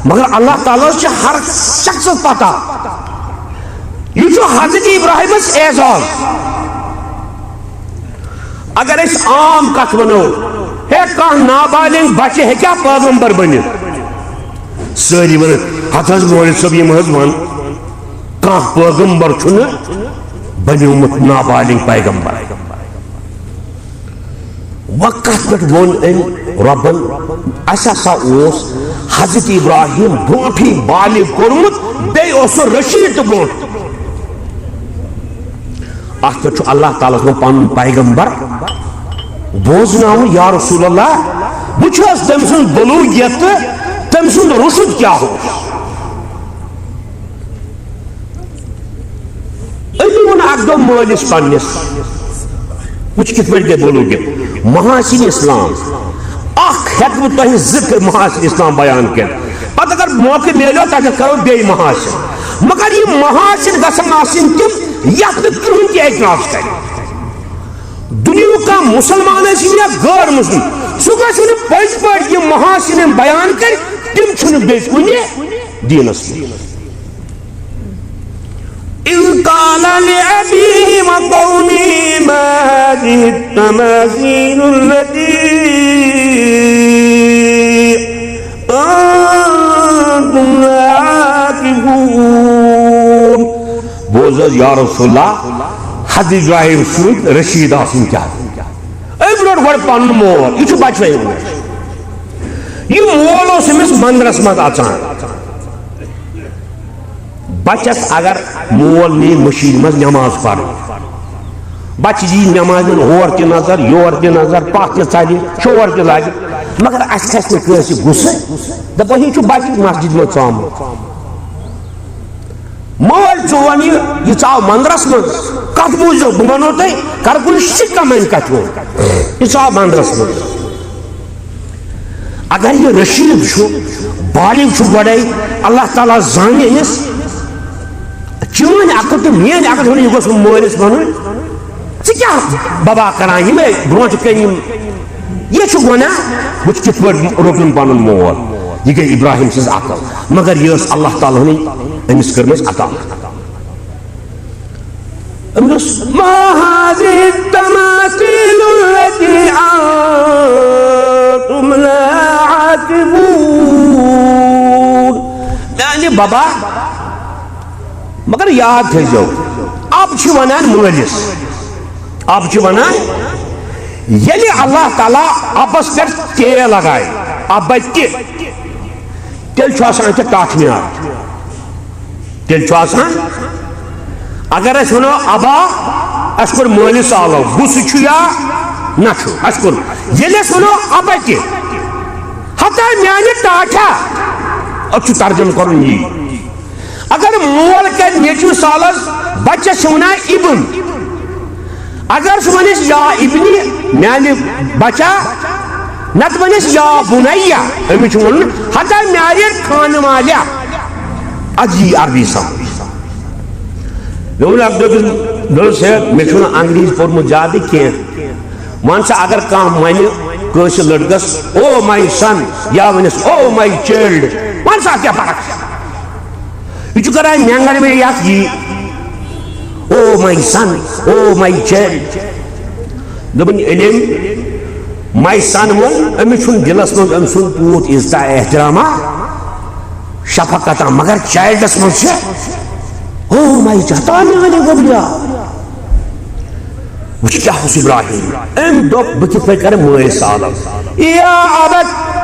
مگر اللہ تعالیٰ ہس چھِ ہر شخصس پتہ۔ یہِ چھُ حضرت ابراہیمس اعزاز۔ اگر أسۍ عام کتھ ونو، ہے، کانٛہہ نابالغ بچہِ ہیٚکیٛاہ پیغمبر بٔنِتھ؟ سٲری ونان، ہتہٕ حظ مولوی صٲب، یِم حظ ون، کانٛہہ پیغمبر چھُنہٕ بنیومُت نابالغ پیغمبر۔ وۄنۍ کتھ پٮ۪ٹھ ووٚن أمۍ رۄبن، اسہِ ہسا اوس حضرت ابراہیم برونٹھٕے بالغ کوٚرمُت، بیٚیہِ اوس سُہ رشیٖد تہِ برونٹھ۔ اتھ پٮ۪ٹھ چھُ اللہ تعالیٰ ہس وۄنۍ پنُن پیغمبر بوزناوُن، یا رسول اللہ، وٕچھ حظ تٔمۍ سٕنٛز بلوغیت تہٕ تٔمۍ سُنٛد رُشد کیٛاہ اوس۔ أمۍ ووٚن اکھ دۄہ مٲلِس پننِس، وٕچھ کِتھ پٲٹھۍ گٔے بولو کہِ محاسن اسلام۔ اکھ ہٮ۪کہٕ بہٕ تۄہہِ زٕ محاسن اسلام بیان کٔرِتھ، پتہٕ اگر موقعہٕ میلیو تتٮ۪تھ کرو بیٚیہِ محاسن، مگر یِم محاسن گژھن آسٕنۍ تِم یتھ نہٕ کٕہٕنۍ تہِ اعتراض کرِ۔ دُنیاہُک کانٛہہ مُسلمان ٲسِن یا غٲر مُسلم، سُہ گژھِ نہٕ پٔزۍ پٲٹھۍ یِم محاسن یِم بیان کرِ، تِم چھِنہٕ بیٚیہِ کُنہِ دیٖنس منٛز۔ إذ قال لأبيه وقومه ما هذه التماثيل التي أنتم لها عاكفون۔ بوز حظ یا رسول اللہ، حضرت ابراہیم سُنٛد رشیٖد آسُن کیٛاہ؟ أمۍ روٚٹ گۄڈٕ پنُن مول، یہِ چھُ بچپن۔ یہِ مول اوس أمِس مندرس منٛز اژان۔ بچس اگر مول نی مٔشیٖد منٛز نٮ۪ماز پرنہِ، بچہِ یی نٮ۪مازِ منٛز ہور تہِ نظر، یور تہِ نظر، پتھ تہِ ژلہِ، شور تہِ لگہِ، مگر اسہِ کھسہِ نہٕ کٲنٛسہِ غصہٕ۔ دپو، یہِ چھُ بچہِ مسجدِ منٛز ژامُت۔ مٲلۍ، ژٕ وَن یہِ، یہِ ژاو مندرس منٛز، کتھ بوٗزِو، بہٕ وَنو تۄہہِ، کر کُنہِ شِکمن کتھِ ووٚن۔ یہِ ژاو مندرس منٛز۔ اگر یہِ رشیٖد چھُ، بالغ چھُ گۄڈَے، اللہ تعالیٰ زانہِ أمِس، چٲنۍ عقل تہٕ میٲنۍ عقل چھُنہٕ یہِ گوٚژھ مٲلِس وَنُن، ژٕ کیٛاہ ببا کران یِمے برونٛٹھ کَنہِ یِم، یہِ چھُ گۄناہ، وٕچھ کِتھ پٲٹھۍ روٚٹُن پَنُن مول۔ یہِ گٔے ابراہیم سٕنٛز عقل، مگر یہِ ٲس اللہ تعالیٰ ہنٕے أمِس کٔرمٕژ عطا۔ أمۍ دوٚپُس، ما هذه التماثيل التي أنتم لها عاكفون۔ میانہِ ببا، مگر یاد تھٲیزیو، اب چھِ ونان مٲلِس، اب چھِ ونان، ییٚلہِ اللہ تعالیٰ ابس پٮ۪ٹھ تے لگایہِ، ابتہِ، تیٚلہِ چھُ آسان اَتہِ ٹاٹھ میار۔ تیٚلہِ چھُ آسان، اگر أسۍ وَنو ابا، اَسہِ کوٚر مٲلِس آلو، غُصہٕ چھُ یا نہ چھُ، اَسہِ کوٚر۔ ییٚلہِ أسۍ وَنو ابا تہِ، ہتا میانہِ ٹاٹھا، اَتھ چھُ ترجمہٕ کَرُن یی۔ اگر مول کَرِ نیٚچوِس آلس، بَچَس چھِ وَنان ابن۔ اگر سُہ وَنٮ۪س یا ابنی، میانہِ بچا، نتہٕ وَنٮ۪س یا بُنَیہ، أمِس چھُ وَنُن ہتا میانہِ خانہٕ والیا۔ اَدٕ یی عربی سمجھ۔ مےٚ ووٚن اَکہِ دۄہ أکِس دوٚپُن، صٲب، مےٚ چھُنہٕ انگریٖزۍ پوٚرمُت زیادٕ کینٛہہ۔ وَن سا، اگر کانٛہہ وَنہِ کٲنٛسہِ لٔڑکَس، "او ماے سن"، یا وَنٮ۪س، "او ماے چایلڈ"، وَن سا، اَتھ کیٛاہ فرق چھِ؟ یہِ چھُ کران مٮ۪نٛگَر مےٚ یَتھ یی، "او ماے سن، او ماے چایلڈ"۔ دوٚپُن، ییٚلہِ أمۍ ماے سن ووٚن، أمِس چھُنہٕ دِلَس منٛز أمۍ سُنٛد پوٗت عزتہ احترامہ، شفقتہ، مگر چایلڈس منٛز چھِ، او ماے جتا میانہِ گۄبریا۔ وٕچھ کیٛاہ اوس ابراہیم۔ أمۍ دوٚپ، بہٕ کِتھ پٲٹھۍ کرٕ مٲلِس آلو؟ یا ابت،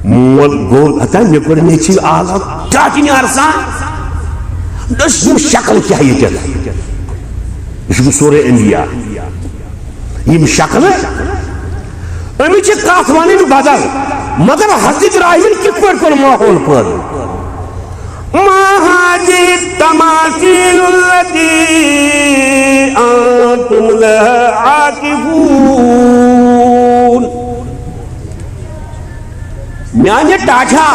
مول گوٚو، ہتا مےٚ کوٚر نیٚچوِ آلو، کیٛاہ چھِ نیران؟ دوٚپُس، یِم شکلہٕ کیٛاہ ییٚتٮ۪تھ؟ یہِ چھُ سورہ انبیاء۔ یِم شکلہٕ، أمِس چھِ کتھ ونٕنۍ بدل، مگر حضرت ابراہیمن کِتھ پٲٹھۍ کوٚر ماحول پٲدٕ؟ ما هذه التماثيل التي أنتم لها عاكفون۔ میانہِ ٹاٹھا،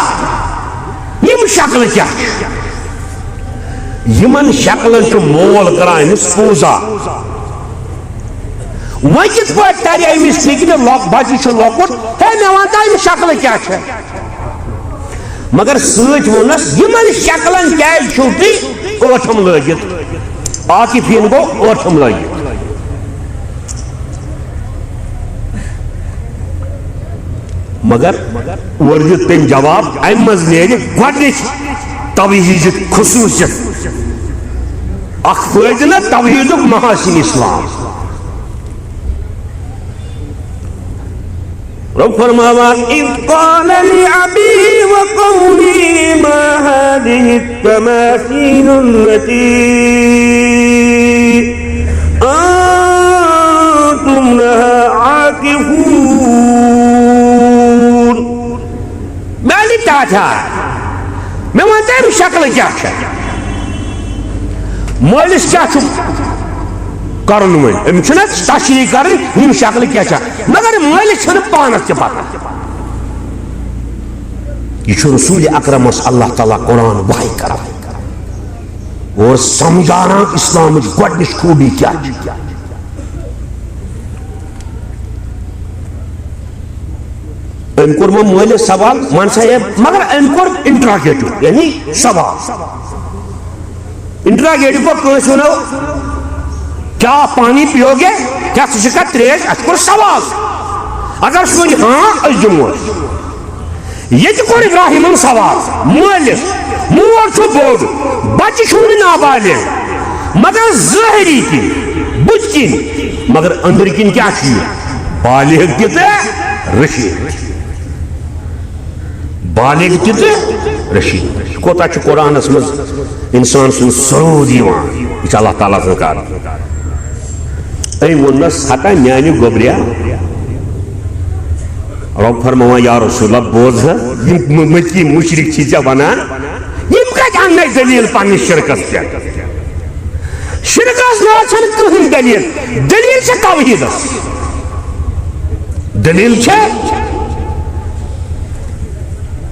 یِم شکلہٕ کیٛاہ چھِ؟ یِمن شکلن چھُ مول کران أمِس پوٗزا۔ وۄنۍ کِتھ پٲٹھۍ تَرِ أمِس فِکرِ، لۄک-، بَچہِ چھُ لۄکُٹ، ہے، مےٚ وَن تہٕ أمِس شکلہٕ کیٛاہ چھےٚ؟ مگر سۭتۍ ووٚنُس، یِمَن شکلَن کیٛازِ چھِو تُہۍ ٲٹھم لٲگِتھ؟ عاکفیٖن گوٚو ٲٹھم لٲگِتھ۔ مگر اورٕ دیُت تٔمۍ جواب، اَمہِ منٛز نیرِ گۄڈٕنِچ توحیٖدٕچ خصوٗصیت، اکھ فٲیدٕ نہ توحیٖدُک، محاسن اسلام۔ رب فرماوان، إذ قال لأبيه وقومه ما هذه التماثيل التي أنتم لها عاكفون۔ میانہِ ٹاٹھا، مےٚ وَن تہٕ اَمِچ شکلہٕ کیٛاہ چھےٚ؟ مٲلِس کیٛاہ چھُ کَرُن وۄنۍ؟ أمِس چھُنہ تشریح کَرٕنۍ، یِم شکلہٕ کیٛاہ چھےٚ؟ مگر مٲلِس چھَنہٕ پانَس تہِ پَتہ۔ یہِ چھُ رسول اکرمس اللہ تعالیٰ قرآن وحی کران۔ اور سمجھانا اسلامٕچ گۄڈٕنِچ خوٗبی کیٛاہ چھِ۔ أمۍ کوٚر وۄنۍ مٲلِس سوال، وَن سا ہے، مگر أمۍ کوٚر انٹراگیٹو، یعنی سوال۔ انٹراگیٹو کوٚر کٲنٛسہِ وَنو، کیا پانی پیو گے؟ کیا ژٕ چھُکھا ترٛیش؟ اَسہِ کوٚر سوال۔ اگر سُہ وَنہِ ہاں، أسۍ دِموس۔ ییٚتہِ کوٚر ابراہیمن سوال، مٲلِس، مول چھُ بوٚڑ، بچہِ چھُ وُنہِ نابالغ، مگر ظٲہری کِنۍ، بُتھِ کِنۍ، مگر أنٛدٕرۍ کِنۍ کیٛاہ چھُ یہِ؟ بالغ تہِ تہٕ رشیٖد۔ بالغ تہِ تہٕ رشیٖد۔ کوتاہ چھُ قرآنس منٛز انسان سُنٛد سرود یِوان، یہِ چھُ اللہ تعالیٰ سٕنٛز کار۔ أمۍ ووٚننس، ہتا میانہِ گوٚبریا، رۄب فرماوان، یا رسول اللہ، بوز حظ، یِم م-، مٔکی مُشرِک چھِ ژےٚ وَنان، یِم کَتہِ اَننَے دٔلیٖل پنٛنِس شِرکَس پٮ۪ٹھ؟ شِرکَس نہ حظ چھَنہٕ کٕہٕنۍ دٔلیٖل، دٔلیٖل چھےٚ توحیٖدَس۔ دٔلیٖل چھےٚ،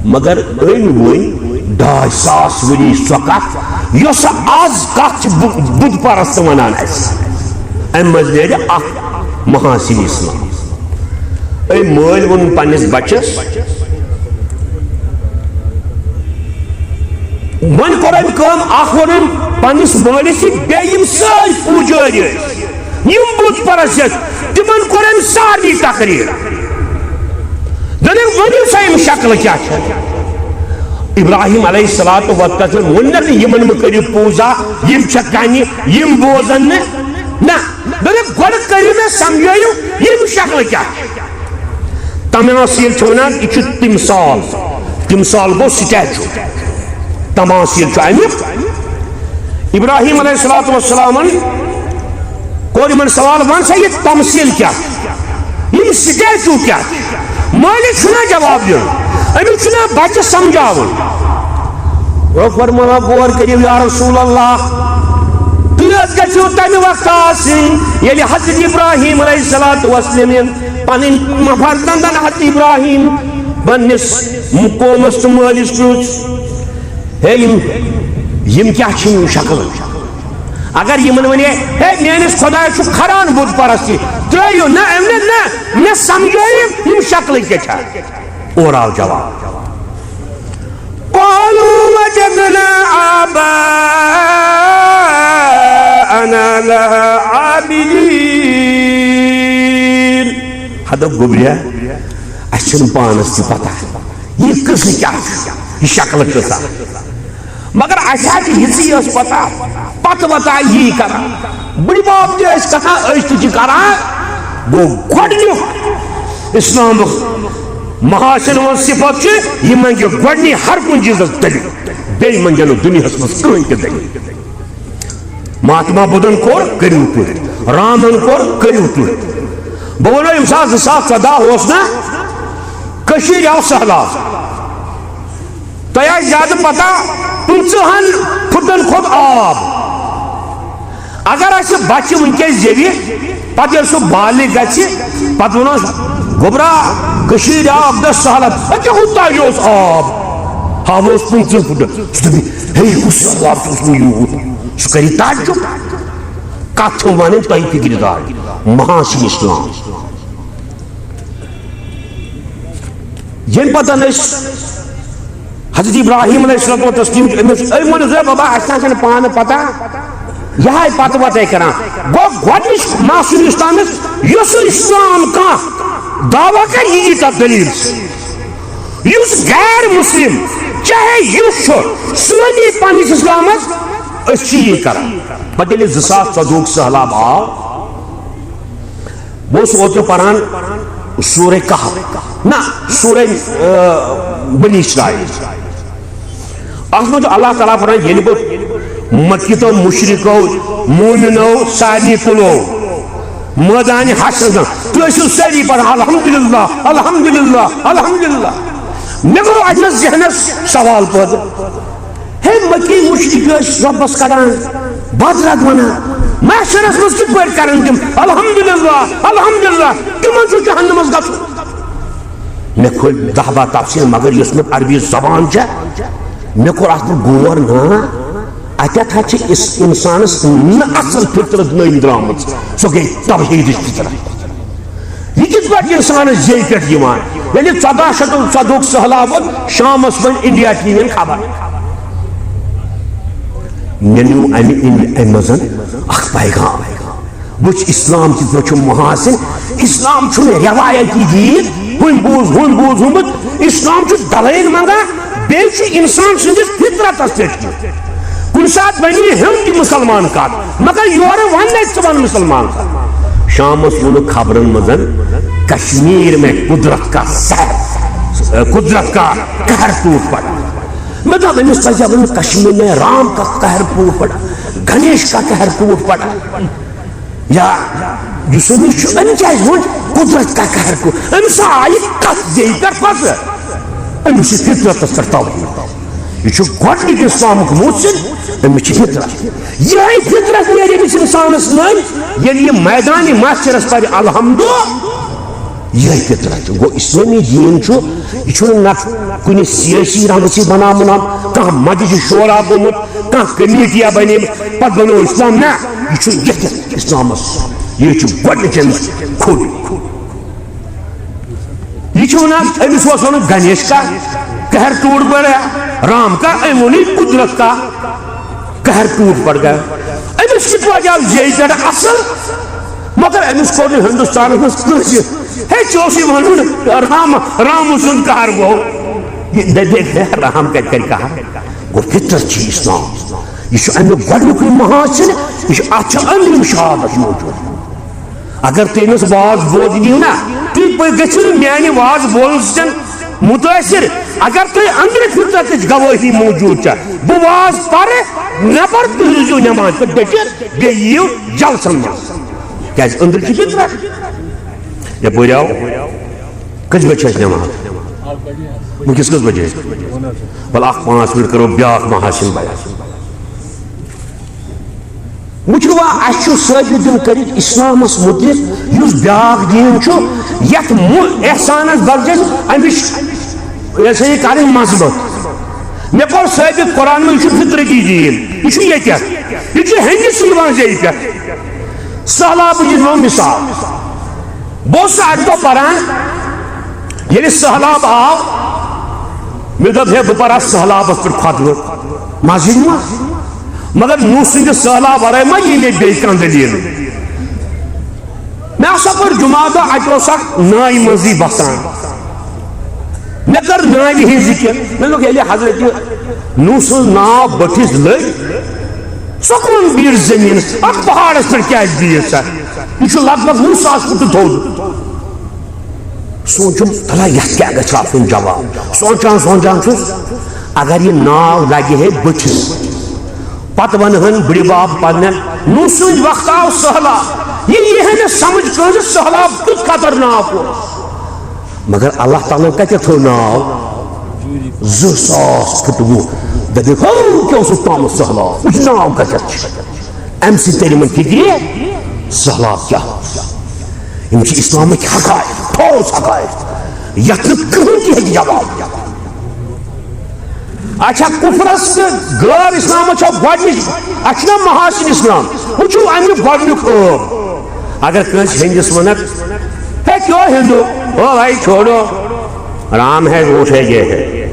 مگر أمۍ ؤنۍ ڈاے ساس ؤری سۄ کَتھ، یۄس آز کَتھ چھِ بُ-، بُت پَرست وَنان اَسہِ۔ اَمہِ منٛز نیرِ اَکھ محاسن اسلام۔ أمۍ مٲلۍ ووٚن پننِس بچس، وۄنۍ کوٚر أمۍ کٲم، اکھ ووٚن أمۍ پننِس مٲلِس یہِ، بیٚیہِ یِم سٲری پوٗجٲرۍ ٲسۍ، یِم بُت پرست ٲسۍ، تِمن کوٚر أمۍ سارنٕے تقریر۔ دوٚپُن، ؤنِو سا، یِم شکلہٕ کیٛاہ چھےٚ؟ ابراہیم علیہ الصلوۃ والسلام ووٚن نہ، یِمن مہٕ کٔرِو پوٗزا، یِم چھےٚ کنہِ، یِم بوزن نہٕ۔ نہ، دوٚپُن، گۄڈٕ کٔرِو مےٚ سمجھٲیِو، یِم شکلہٕ کیٛاہ چھِ؟ تماثیل چھِ ونان، یہِ چھُ تمثال۔ تمثال گوٚو statue۔ تماثیل چھُ امیُک۔ ابراہیم علیہ الصلوۃ والسلامن کوٚر یِمن سوال، وَن سا، یہِ تمثیل کیٛاہ چھُ؟ یِم statue کیٛاہ چھِ؟ مٲلِس چھُنہ جواب دیُن، أمِس چھُنہ بچہِ سمجھاوُن۔ وۄنۍ فرماوان، غور کٔرِو یا رسول اللہ، تُہۍ حظ گژھِو تمہِ وقتہٕ آسٕنۍ ییٚلہِ حضرت ابراہیم علیہ الصلوۃ والسلام پنٕنۍ فرزندن حضرت ابراہیم پننِس قومس تہٕ مٲلِس پرُژھ، ہے، یِم، یِم کیٛاہ چھِ یِم شکلہٕ؟ اگر یِمن ونے، ہے، میٲنِس خۄدایس چھُ کھران بُت پرستی، ترٲیِو نہ، أمۍ نہ، نہ، مےٚ سمجھٲیِو یِم شکلہٕ کیٛاہ چھےٚ۔ اورٕ آو جواب۔ قالوا وجدنا آباءنا لها عابدين۔ ہتو گوٚبریا، اَسہِ چھُنہٕ پانس تہِ پتہ یہِ قصہٕ کیٛاہ چھُ، یہِ شکلہٕ کۭژاہ۔ مگر اَسہِ حظ چھِ یِژٕے یٲژ پتہ، پتہٕ وتہ یی کران۔ بٕڈِ بب تہِ ٲسۍ کران، أسۍ تہِ چھِ کران۔ گوٚو گۄڈٕنیُک اسلامُک محاسن ہُنٛد صفت چھِ، یہِ منٛگہِ گۄڈٕنی ہر کُنہِ چیٖزس دٔلیٖل، بیٚیہِ منٛگہِ نہٕ دُنیاہس منٛز کٕہٕنۍ تہِ دٔلیٖل۔ مہاتما بُدھن کوٚر، کٔرِو تُہۍ۔ رامن کوٚر، کٔرِو تُہۍ۔ بہٕ وَنو، ییٚمہِ ساتہٕ زٕ ساس ژۄداہ اوس نا، کٔشیٖرِ آو سہلاب۔ تۄہہِ آسہِ زیادٕ پتہ، پٕنٛژٕہن فُٹن کھوٚت آب۔ اگر اسہِ بچہِ وٕنکیٚس زیوِ، پتہٕ ییٚلہِ سُہ بالغ گژھِ، پتہٕ ونس، گوٚبرا، کٔشیٖرِ آو عبدالسہلب، أکیٛاہ ہُتھ تانۍ اوس آب، ہاوس پٕنٛژٕہ فُٹ۔ سُہ دپہِ، ہے، کُس سہلاب چھُ اوسمُت یوٗت؟ سُہ کرِ تعجب۔ کتھ چھو ونٕنۍ تۄہہِ فکرِ دار؟ محاسن اسلام۔ ییٚمہِ پتہٕ أسۍ حضرت ابراہیم علیہ الصلوۃ والتسلیم چھِ أمِس أمۍ ووٚن زِ بابا، اَسہِ نہ چھَنہٕ پانہٕ پتہ، یہِ ہاے پتہٕ وتَے کران۔ گوٚو گۄڈٕنِچ محاسن اسلامس، یُس اسلام کانٛہہ دعویٰ کرِ، یہِ یی تَتھ دٔلیٖل سۭتۍ۔ یُس غیر مسلم، چاہے یُس چھُ، سُہ ونہِ پننِس اسلامس، أسۍ چھِ یی کران۔ پتہٕ ییٚلہِ زٕ ساس ژۄدہُک سہلاب آو، بہٕ اوسُس اوترٕ پران سورہ کہف، نہ، سورہ، آ، بنی اسرائیل۔ اتھ منٛز چھُ اللہ تعالیٰ فرماوان، ییٚلہِ بہٕ مکیتو، مشرکو، مومنو سارنٕے تُلو، مٲدانِ حشرس منٛز۔ تُہۍ ٲسِو سٲری پران، "الحمدللہ، الحمدللہ، الحمدللہ۔" مےٚ گوٚو اَتہِ نَس ذہنس سوال پٲدٕ، ہے، مکی مشرک ٲسۍ رۄبس کڑان، بدرد ونان، محشرس منٛز کِتھ پٲٹھۍ کرن تِم الحمدللہ، الحمدللہ؟ تِمن چھُ جہنمس گژھُن۔ مےٚ کھوٚل دَہ باہ تفسیر، مگر یۄس مےٚ عربی زبان چھےٚ، مےٚ کوٚر اتھ پٮ۪ٹھ غور، نا، اتٮ۪تھ ہا چھِ اس انسانس نہٕ اصل فطرت نٔنۍ درامٕژ، سۄ گٔے توحیدٕچ فطرت۔ یہِ کِتھ پٲٹھۍ انسانس زیٚیہِ پٮ۪ٹھ یِوان؟ ییٚلہِ ژۄداہ شیٚتھ تہٕ ژۄدہُک سہلاب ووت، شامس بنۍ انڈیا ٹی وی ین خبر۔ مےٚ نیوٗ امہِ، امہِ، امہِ منٛز اکھ پیغام۔ وٕچھ، اسلام کِتھ پٲٹھۍ چھُ محاسن۔ اسلام چھُنہٕ رٮ۪وایتی دین، ہُمۍ بوٗز، ہُمۍ بوٗز، ہُمۍ بوٗز۔ اسلام چھُ دلٲیل منٛگان، بیٚیہِ چھُ انسان سٕنٛدِس فطرتس پٮ۪ٹھ کینٛہہ۔ کُنہِ ساتہٕ ونہِ یہِ ہیوٚن تہِ مُسلمان کتھ، مگر یورٕ ون نہٕ ژٕ ون مُسلمان کتھ۔ شامس ووٚنُکھ خبرن منٛز، "کشمیر میں قدرت کا سحر، قدرت کا قہر ٹوٹ پڑا۔" مےٚ دوٚپ، أمِس پزِ ہا وَنُن، "کشمیر میں رام کا قہر ٹوٹ پڑا، گنیش کا قہر ٹوٹ پڑا۔" یا یُس أمِس چھُ، أمۍ کیٛازِ ووٚن قدرت کا قہر ٹوٹ؟ أمِس آیہِ کتھ بیٚیہِ پٮ۪ٹھ پتہٕ۔ أمِس چھِ فطرتس پٮ۪ٹھ توہین۔ یہِ چھُ گۄڈٕنیُک اسلامُک محسن، أمِس چھِ فطرت۔ یِہوٚے فطرت نیرِ أمِس انسانس منٛز، ییٚلہِ یہِ میدانِ محشرس پرِ الحمدُ۔ یِہوٚے فطرت چھُ۔ گوٚو، اسلٲمی دیٖن چھُ، یہِ چھُنہٕ نہ کُنہِ سیٲسی رنٛگہٕ سۭتۍ بناونہٕ آمُت، کانٛہہ مجلس شورا گوٚمُت، کانٛہہ کمیٹیا بنیمٕژ، پتہٕ بنوو اسلام۔ نہ، یہِ چھُ یتھ اسلامس، یہِ چھُ گۄڈٕنِچ أمِس خوٗبی۔ یہِ چھُ وَنان، أمِس اوس وَنُن گنیش کا قہر ٹوٹ پڑا، رام کا، أمۍ ووٚنُے قدرت کا قہر ٹوٹ پڑ گیا۔ أمِس کِتھ پٲٹھۍ آو یے پٮ۪ٹھ اَصٕل؟ مگر أمِس کوٚر نہٕ ہندوستانَس منٛز کٲنٛسہِ۔ ہے، ژےٚ اوسُے وَنُن رام، رام سُنٛد قہر گوٚو۔ یہِ دَپہِ ہے، رام کَتہِ کَرِ قہر؟ گوٚو فطرت چھِ اسلام۔ یہِ چھُ اَمیُک گۄڈٕنیُکُے محاسن، یہِ چھُ، اَتھ چھِ أنٛدرِم شہادت موجود۔ اگر تُہۍ أمِس واز بوزنہِ یِیِو نا، تُہۍ پٔ-، گٔژھِو نہٕ میانہِ واز بوزنہٕ سۭتۍ مُتٲثِر۔ اگر تۄہہِ أنٛدرٕ فطرتٕچ گوٲہی موجود چھےٚ، بہٕ واز پرٕ، نٮ۪بر تُہۍ روٗزِو نٮ۪مازِ پٮ۪ٹھ ڈٔٹِتھ، بیٚیہِ یِیِو جلسن منٛز۔ کیازِ؟ أنٛدرٕ چھِ فطرت۔ یپٲرۍ آو، کٔژِ بجہِ چھِ اَسہِ نٮ۪ماز؟ وٕنکیٚس کٔژ بجے؟ وَلہٕ، اکھ پانٛژھ منٹ کرو بیٛاکھ محاسن بیان۔ وٕچھِو وۄنۍ، اَسہِ چھُ ثٲبت دیُن کٔرِتھ اِسلامَس مُتعلِق، یُس بیٛاکھ دیٖن چھُ، یَتھ مُ-، احسانَس بدلہٕ اَمِچ، یہِ ہسا یہِ کَرٕنۍ مذمت۔ مےٚ کوٚر ثٲبت قرآن منٛز، یہِ چھُ فطرتی دیٖن، یہِ چھُ ییٚتٮ۪تھ، یہِ چھُ ہیٚنٛدِس یِوان زیٚیہِ پٮ۪ٹھ۔ سہلابٕچ دِمو مِثال۔ بہٕ اوسُس اَکہِ دۄہ پَران، ییٚلہِ سہلاب آو، مےٚ دوٚپ، ہے، بہٕ پَرٕ اَتھ سہلابَس پٮ۪ٹھ خۄطبہٕ مسجدِ منٛز۔ مگر نوح سٕنٛدِ سہلاب ورٲے ما یی مےٚ بیٚیہِ کانٛہہ دٔلیٖل؟ مےٚ ہسا پٔر جمعہ دۄہ، اَتہِ اوس اکھ نایہِ منٛزٕے بسان۔ مےٚ کٔر ناوِ ہٕنٛز ذِکِر۔ مےٚ دوٚپ، ییٚلہِ حضرت نوح سٕنٛز ناو بٔٹھِس لٔج، سۄ کۄن بیٖٹھ زٔمیٖنَس؟ اَتھ پہاڑَس پٮ۪ٹھ کیٛازِ بیٖٹھ سۄ؟ یہِ چھُ لگ بگ وُہ ساس فُٹہٕ تھوٚد۔ سونٛچُم، تَلہ، یَتھ کیٛاہ گژھِ آسُن جواب؟ سونٛچان سونٛچان چھُس، اگر یہِ ناو لگہِ ہے بٔٹھِس، پتہٕ ونہٕ ہن بٕڈِ بب پننٮ۪ن، نوح سٕنٛدِ وقتہٕ آو سہلاب۔ یہِ یی ہے نہٕ سمجھ کٲنٛسہِ سہلاب کیُتھ خطرناک اوس۔ مگر اللہ تعالیٰ ہن کتہِ تھوٚو ناو؟ زٕ ساس فُٹہٕ وُہ۔ دپہِ، ہو، کیٛاہ اوسُکھ تامُت سہلاب؟ وٕچھ ناو کتٮ۪تھ چھُ۔ امہِ سۭتۍ ترِ یِمن فکرِ، سہلاب کیٛاہ اوس۔ یِم چھِ اسلامٕکۍ حقائق، ٹھوس حقائق، یتھ نہٕ کٕہٕنۍ تہِ ہیٚکہِ جواب دِتھ۔ اچھا، کفرس تہٕ غٲر اسلامس چھا گۄڈنِچ، اچھا، محاسن اسلام، وٕچھِو امیُک گۄڈنیُک ٲب۔ اگر کٲنٛسہِ ہیٚنٛدِس وَنکھ، "ہے کیوں ہندو ہو بھائی، چھوڑو، رام ہے، وہ ہے، یہ ہے۔"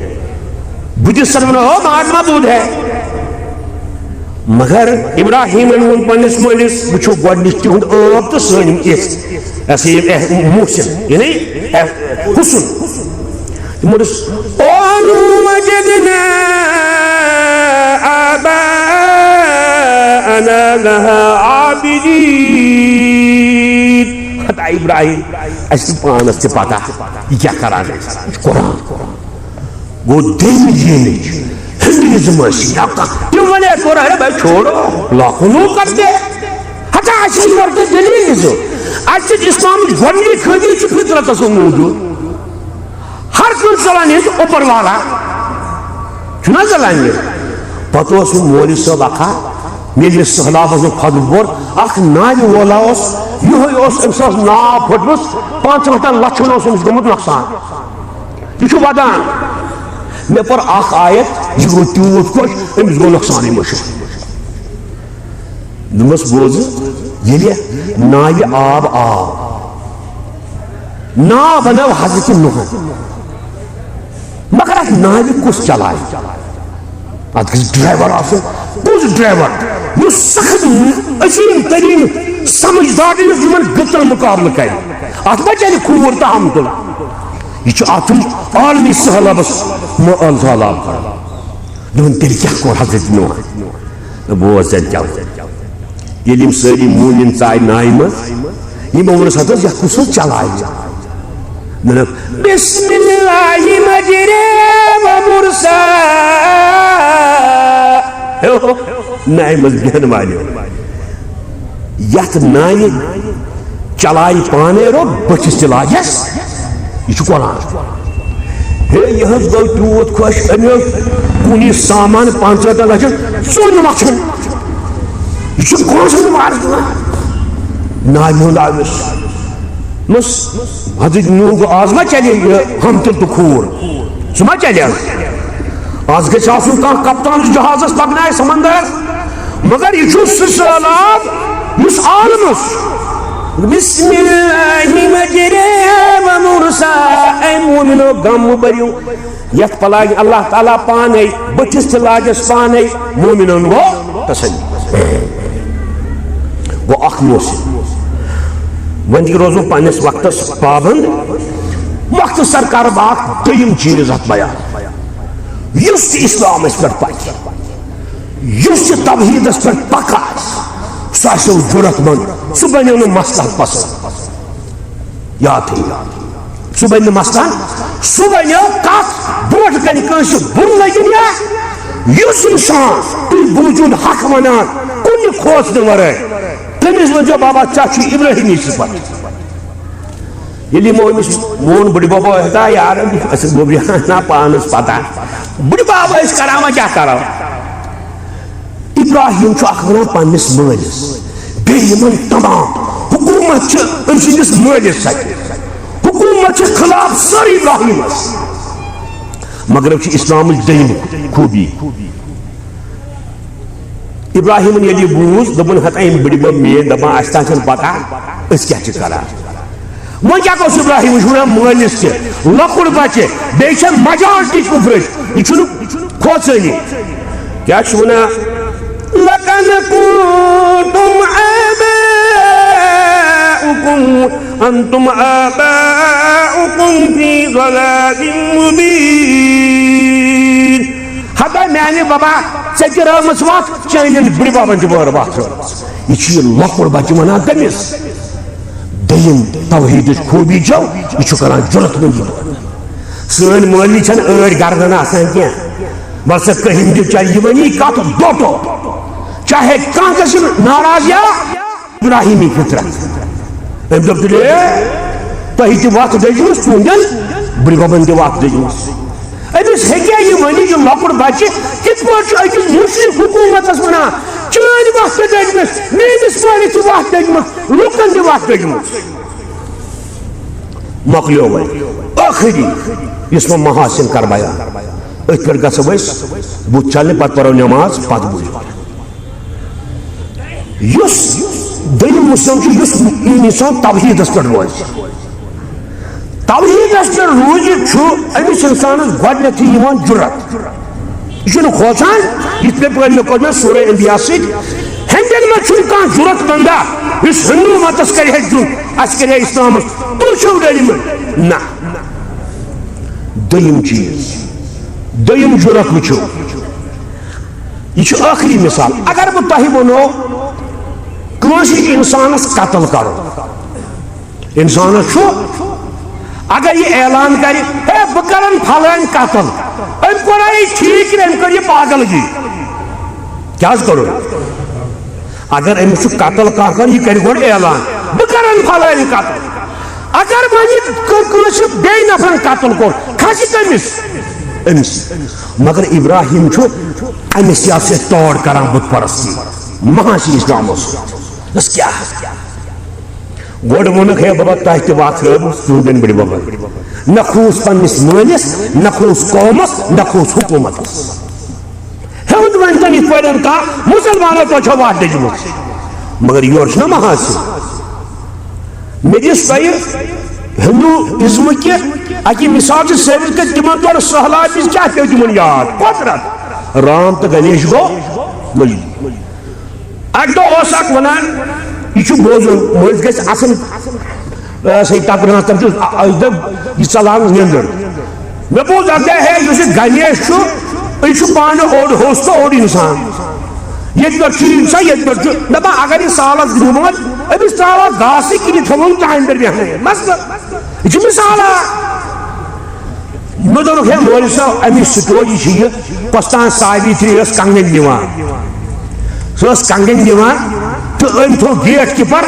بدھسٹن وَنو، "ہو مہاتما بدھ ہے۔" مگر ابراہیمن ووٚن پننِس مٲلِس، "وٕچھو گۄڈٕنِچ تِہُنٛد عٲب تہٕ سٲنۍ یِم یِژھ، یہِ ہسا یہِ، اح-، محسن، یعنی، اح-، حسن۔" تِمو دوٚپُس، "قالوا وجدنا آباءنا لها عابدين۔" ہتا ابراہیم، اَسہِ چھِ پانس تہِ پتہ، یہِ کیٛاہ کران أسۍ۔ یہِ چھُ قرآن۔ گوٚو، دوٚیمہِ دینٕچ ہندوازم ٲسِن یا کانٛہہ، تِم وَنے، "قرآن بھائی چھوڑو، لاکھوں لوگ کرتے ہیں۔" ہتا اَسہِ چھِ یورٕ تہِ دٔلیٖل یہِ زِ اَسہِ چھِ اسلامٕچ گۄڈٕنِچ خٲمی چھِ فطرتس منٛز موٗجوٗد۔ ہر کٲنٛسہِ ژلان ییٚتہِ اوپر والا چھُنہ ژلان یہِ۔ پتہٕ اوس یہِ مولوی صٲب اکھا، ییٚلہِ یہِ سہلابس منٛز کھۄتہٕ بوٚر اکھ ناوِ وولا اوس، یِہوٚے اوس أمِس ٲس ناو پھٔٹمٕژ، پانٛژن ہتن لچھن اوس أمِس گوٚمُت نۄقصان۔ یہِ چھُ ودان۔ مےٚ پٔر اکھ آیت، یہِ گوٚو تیوٗت خۄش، أمِس گوٚو نۄقصانٕے مٔشِتھ۔ دوٚپمَس، "بوزٕ، ییٚلہِ ناوِ آب آو، ناو بنٲو حضرت نوحن، مگر اَتھ ناوِ کُس چلاوِ؟ اَتھ گژھِ ڈرائیور آسُن۔" کُس ڈرائیور؟ یُس سخت عظیم تریٖن سمجھدار، یُس یِمن گٔژن مُقابلہٕ کرِ۔ اَتھ ما چلہِ کھوٗر تہٕ ہمتُل؟ یہِ چھُ اَتھ عالمی سہلابس منٛز سہلاب کران۔ دوٚپُن، تیٚلہِ کیٛاہ کوٚر حضرت نوحن؟ تہٕ بوز تیٚلہِ کیٛاہ ووٚن۔ ییٚلہِ یِم سٲری موٗمِن ژاے نایہِ منٛز، یِمو ووٚنُس، "ہتہٕ حظ، یَتھ کُس حظ چلاوِ؟" دوٚپُکھ، "بسم اللہ مجریہا و مرساہا۔" ہے ہو، نایہِ منٛز بیٚہن والیو، یَتھ نایہِ چلاوِ پانے رو بٔٹھِس تہِ لاگٮ۪س۔ یہِ چھُ قرآن۔ ہے، یہِ حظ گوٚو تیوٗت خۄش، أمۍ اوس کُنہِ سامان پانٛژھ ہَتھ لَچھَن ژوٚن لَچھَن۔ یہِ چھُ کٲنٛسہِ ہُنٛد وارٕ دِوان۔ ناوِ ہُنٛد آوُس۔ مس، حضرت نوح گوٚو، آز ما چلے یہِ ہمتُل تہٕ کھوٗر؟ سُہ ما چلے؟ آز گژھِ آسُن کانٛہہ کپتان جہازس پکنایہِ سمندرس۔ مگر یہِ چھُ سُہ سہلاب یُس عالمس۔ بسم اللہ مجریہا و مرساہا۔ اے مومنو، غم مہٕ بٔرِو۔ یتھ پلاگہِ اللہ تعالیٰ پانے، بٔٹھِس تہِ لاگٮ۪س پانے، مومنن گوٚو تسلی۔ گوٚو اکھ موسم۔ وۄنۍ تہِ روزو پننِس وقتس پابند۔ مختصر کرٕ بہٕ اکھ دوٚیِم چیٖز اتھ بیان۔ یُس تہِ اسلامس پٮ۪ٹھ پکہِ، یُس تہِ توحیدس پٮ۪ٹھ پکان آسہِ، سُہ آسہِ جُرت مند، سُہ بنیو نہٕ مسلحت پسند۔ یاد تھٲیِو، سُہ بنہِ نہٕ مسلحت، سُہ بنیو کتھ برونٛٹھ کنہِ کٲنٛسہِ بُرٕ لگہِ یا یُس انسان تُہۍ بوٗزِو نہٕ حق ونان کُنہِ کھوژنہٕ ورٲے، تٔمِس ؤنۍزیو، "بابا، ژےٚ چھُے ابراہیمی صفت۔" ییٚلہِ یِمو أمِس ووٚن، بٕڈِ بَبا، ہتا یار، اَسہِ گوٚو یہِ ہنا پانَس پَتہ۔ بٕڈِ بَب ٲسۍ کران، وۄنۍ کیٛاہ کرو؟ ابراہیم چھُ اکھ وَنان پنٛنِس مٲلِس، بیٚیہِ یِمَن تمام حکوٗمت چھِ أمۍ سٕنٛدِس مٲلِس سۭتۍ۔ حکوٗمت چھِ خلاف سٲرٕے ابراہیمَس۔ مگر یہِ چھِ اِسلامٕچ دوٚیِم خوٗبی۔ ابراہیمن ییٚلہِ یہِ بوٗز، دوٚپُن، "ہتا، یِم بٕڈِ بب میٲنۍ دپان، اَسہِ تام چھَنہٕ پتہ، أسۍ کیٛاہ چھِ کران۔" وۄنۍ کیٛاہ گوٚژھ ابراہیم؟ یہِ چھُ وَنان مٲلِس تہِ، لۄکُٹ بچہِ، بیٚیہِ چھےٚ مجازتی کُفرٕچ، یہِ چھُنہٕ کھوژٲنی۔ کیٛاہ چھُ وَنان؟ "لقد كنتم آباؤكم، أنتم آباؤكم في ضلال مبين۔" ہتا میانہِ ببا، ژےٚ تہِ رٲومٕژ وَتھ، چٲنٮ۪ن بٕڈِ ببن تہِ وٲر وَتھ رٲومٕژ۔ یہِ چھُ یہِ لۄکُٹ بچہِ وَنان تٔمِس۔ دوٚیِم توحیٖدٕچ خوٗبی چھو، یہِ چھُ کران جُرت مندی۔ سٲنۍ مٲلۍ چھَنہٕ ٲڑۍ گردن آسان کینٛہہ۔ وَلہٕ سا کٔہِنۍ تہِ چلہِ یہِ وَنہِ یہِ کَتھ ڈوٹو۔ چاہے کانٛہہ گژھِ ناراض یا ابراہیمی فطرت۔ أمۍ دوٚپ، "تیٚلہِ تۄہہِ تہِ وَتھ دٔجمٕژ، تُہنٛدٮ۪ن بٕڈِ بَبَن تہِ وَتھ دٔجمٕژ۔" أمِس ہیٚکیٛاہ یہِ ؤنِتھ، یہِ لۄکُٹ بَچہِ کِتھ پٲٹھۍ چھُ أکِس مُشرِک حکوٗمتَس وَنان، "چٲنۍ وَتھ تہِ دٔجمٕژ، میٛٲنِس مٲلِس تہِ وَتھ دٔجمٕژ، لُکَن تہِ وَتھ دٔجمٕژ۔" مۄکلیو وۄنۍ۔ ٲخری یُس وۄنۍ محاسن کَرٕ بیان، أتھۍ پٮ۪ٹھ گژھو أسۍ، بُتھ چھَلنہِ، پَتہٕ پَرو نٮ۪ماز، پَتہٕ بوٗزِو۔ یُس دوٚیِم مسلم چھُ، یُس انسان توحیٖدس پٮ۪ٹھ روزِ۔ توحیٖدس پٮ۪ٹھ روٗزِتھ چھُ أمِس اِنسانس گۄڈٕنٮ۪تھٕے یِوان جُرت۔ یہِ چھُنہٕ کھوژان، یِتھ پٲٹھۍ مےٚ کوٚر مےٚ سورہ انبیاء سۭتۍ۔ ہیٚندٮ۪ن منٛز چھُنہٕ کانٛہہ جُرت بندا، یُس ہندو متس کرِ ہے جُرت، اَسہِ کرِ ہے اسلامس، تُہۍ چھِو ڈٔلمٕتۍ۔ نہ، دوٚیِم چیٖز، دوٚیِم جُرت وٕچھِو۔ یہِ چھُ ٲخری مثال۔ اگر بہٕ تۄہہِ وَنو، کٲنٛسہِ اِنسانَس قتل کَرُن، اِنسانَس چھُ، اگر یہِ اعلان کَرِ، "ہے، بہٕ کَرَن فلٲنۍ قتل"، أمۍ کوٚرا یہِ ٹھیٖک کِنہٕ أمۍ کٔر یہِ پاگلگی؟ کیٛاہ حظ کوٚرُن؟ اگر أمِس چھُ قتل کانٛہہ کَرُن، یہِ کَرِ گۄڈٕ اعلان، "بہٕ کَرَن فلٲنۍ قتل"۔ اگر وۄنۍ یہِ کٲ-، کٲنٛسہِ بیٚیہِ نفرَن قتل کوٚر، کھسہِ کٔمِس؟ أمِس۔ مگر ابراہیم چھُ أمِس یَتھ سۭتۍ تور کران بت پرستی۔ مہا چھِ اسلام اوس۔ بس کیٛاہ؟ گۄڈٕ ووٚنُکھ، "ہے بابا، تۄہہِ تہِ واتھ رٲوٕس تُہنٛدٮ۪ن بٕڈِ ببن۔" نہ کھوٗژ پننِس مٲلِس، نہ کھوٗژ قومس، نہ کھوٗژ حکوٗمتس۔ ہیوٚت وۄنۍ تٔمۍ یِتھ پٲٹھۍ کانٛہہ مُسلمانو تۄہہِ چھو وَتھ دِژمٕژ۔ مگر یورٕ چھُنہ محاسن۔ مےٚ دِژ تۄہہِ ہندو ازمہٕ کہِ اَکہِ مثال چھِ ثٲبت کٔرِتھ، تِمن دۄہن سہلاب وِزِ کیٛاہ پیوٚو تِمن یاد؟ قۄدرت۔ رام تہٕ گنیش گوٚو مٔنٛزۍ۔ اَکہِ دۄہ اوس اکھ وَنان، یہِ چھُ بوزُن، مٔنٛزۍ گژھِ اَصٕل، آ، سا یہِ تَپران تَپران، آ، آ، یہِ دَپ، یہِ ژَلان نیٚنٛدٕر۔ مےٚ بوٗز اَکہِ دۄہ، ہے، یُس یہِ گنیش چھُ، یہِ چھُ پانہٕ اوٚڑ ہوٚس تہٕ اوٚڑ اِنسان۔ ییٚتہِ پٮ۪ٹھ چھُ یہِ اِنسان، ییٚتہِ پٮ۪ٹھ چھُ، دَپان، اگر یہِ سالَس گرٛوٗمُت، أمِس ترٛاوہا گاسہٕ کِنہٕ تھاوہون کانہِ پٮ۪ٹھ بیٚہنٲیِتھ؟ مسلہٕ، یہِ چھُ مِثالہ۔ مےٚ دوٚپُکھ، ہے مولوی صٲب، اَمِچ story چھِ یہِ، پۄستان ساوِتری ٲس کنگن دِوان۔ سۄ ٲس کنگن دِوان تہٕ أمۍ تھوٚو gate keeper،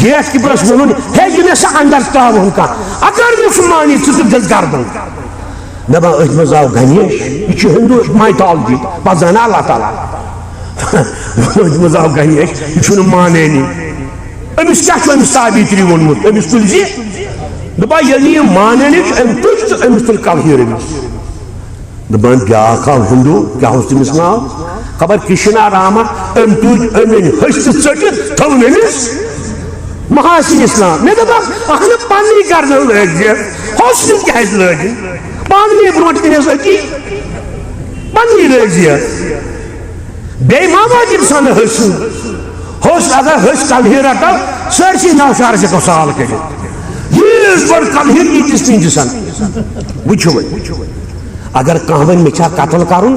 gate keeperس ووٚنُن، ہے، یہِ مےٚ سا اندر ترٛاوُن کانٛہہ، اگر نہٕ سُہ مانی، ژٕ تُل تٔمِس گردن۔ دَپان، أتھۍ منٛز آو گنیش، یہِ چھُ ہندو mythology، پتہٕ زانان اللہ تعالیٰ۔ أتھۍ منٛز آو گنیش، یہِ چھُنہٕ مانٲنی۔ أمِس کیٛاہ چھُ أمِس ساوِتری ووٚنمُت؟ أمِس تُلۍ زِ۔ دَپان، ییٚلہِ نہٕ یہِ مانٲنی چھُ، أمۍ تُج تہٕ أمِس تُل کلہیٖر أمِس۔ دَپان، بیٛاکھ آو ہندو، کیٛاہ اوس تٔمِس ناو؟ خبر کِشنا راما، أمۍ تُج أمۍ أنۍ ۂسۍ تہٕ ژٔٹِتھ تھٲوٕن أمِس۔ محاسن اسلام۔ مےٚ دوٚپ، اَہنہٕ پننی گردن لٲگۍ زِ، حوصلہٕ کیٛازِ لٲگِن؟ پانہٕ مےٚ برونٛٹھ کَنہِ ٲس أتی، پننی لٲگۍ زِ۔ بیٚیہِ ما واتہِ اِنسان حٲصِل؟ حوصلہٕ اگر حٲصِل کلہٕ ہیٚرِ رٹو، سٲرسٕے نو شہرس ہیٚکو سال کٔرِتھ۔ ییٖژ بٔڑ کلہٕ ہیٚرِ ییٖتِس پِنجِسن۔ وٕچھِو وۄنۍ، اگر کانٛہہ وَنہِ مےٚ چھا قتل کرُن،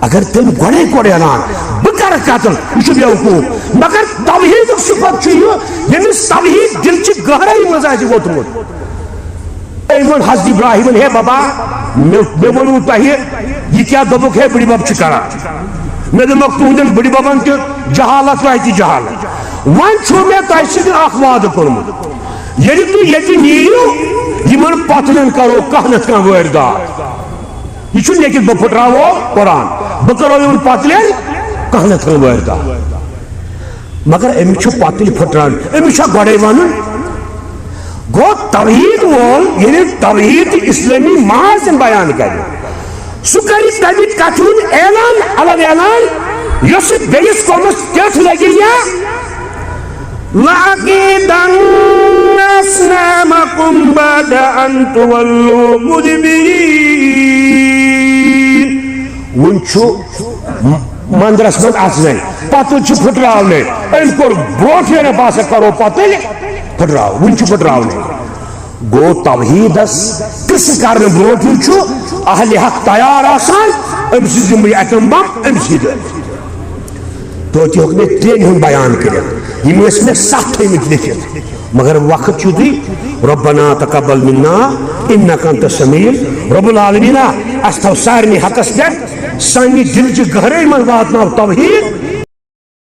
اگر تٔمۍ گۄڈے کوٚر اعلان، "بہٕ کرٕ قتل"، یہِ چھُ بیوقوٗف۔ مگر توحیٖدُک صفت چھُ یہِ، ییٚمِس توحیٖد دِلچہِ گہرٲیی منٛز آسہِ ووٚتمُت۔ أمۍ ووٚن حضرت ابراہیمن، "ہے بابا، مےٚ، مےٚ ووٚنوُ تۄہہِ، یہِ کیٛاہ دوٚپُکھ، ہے بٕڈِ بب چھِ کران؟" مےٚ دوٚپمَکھ، "تُہنٛدٮ۪ن بٕڈِ ببن تہِ جہالت، تۄہہِ تہِ جہالت۔ وۄنۍ چھُ مےٚ تۄہہِ سۭتۍ اکھ وعدٕ کوٚرمُت، ییٚلہِ تُہۍ ییٚتہِ نیٖرِو، یِمن پۄتلٮ۪ن کرو کانٛہہ نتہٕ کانٛہہ وٲرۍ دار۔" یہِ چھُ لیکھِتھ، بہٕ پھٕٹراوو قرآن، بہٕ کرو یِمن پۄتلٮ۪ن کانٛہہ نتہٕ کانٛہہ وٲرۍ دار۔ مگر أمِس چھُ پۄتٕلۍ پھٕٹراوٕنۍ، أمِس چھا گۄڈَے وَنُن؟ گوٚو توحیٖد وول، ییٚلہِ توحیٖد اسلٲمی محاسن بیان کرِ، سُہ کرِ تَمہِ کتھِ ہُنٛد اعلان، الگ اعلان، یۄس بیٚیِس قومس ٹٮ۪ٹھ لگہِ یا لَأَكِيدَنَّ أَصْنَامَكُمْ بَعْدَ أَن تُوَلُّوا مُدْبِرِينَ۔ وُنہِ چھُ مندرس منٛز اژنَے، پتہٕ چھُ پھٕٹراونَے۔ أمۍ کوٚر برونٛٹھٕے، بہٕ ہسا کرو پتہٕ تیٚلہِ پھٕٹراو، وُنہِ چھُ پھٕٹراونَے۔ گوٚو، توحیٖدس قصہٕ کرنہٕ برونٛٹھٕے چھُ اہلِ حق تیار آسان، أمۍ سٕنٛز ذمہٕ اتم بم أمۍ سٕے دٲرِتھ۔ توتہِ ہیوٚک مےٚ ترٛیٚنۍ ہُنٛد بیان کٔرِتھ، یِم ٲسۍ مےٚ ستھ تھٲومٕتۍ لیکھِتھ۔ مگر وقت چھُ تُہۍ، "ربنا تقبل منا انک انت السمیع"، رب العالمیٖنا، اَسہِ تھاو سارنٕے حقس پٮ۪ٹھ، سانہِ دِلچہِ گہرٲیی منٛز واتناو توحیٖد،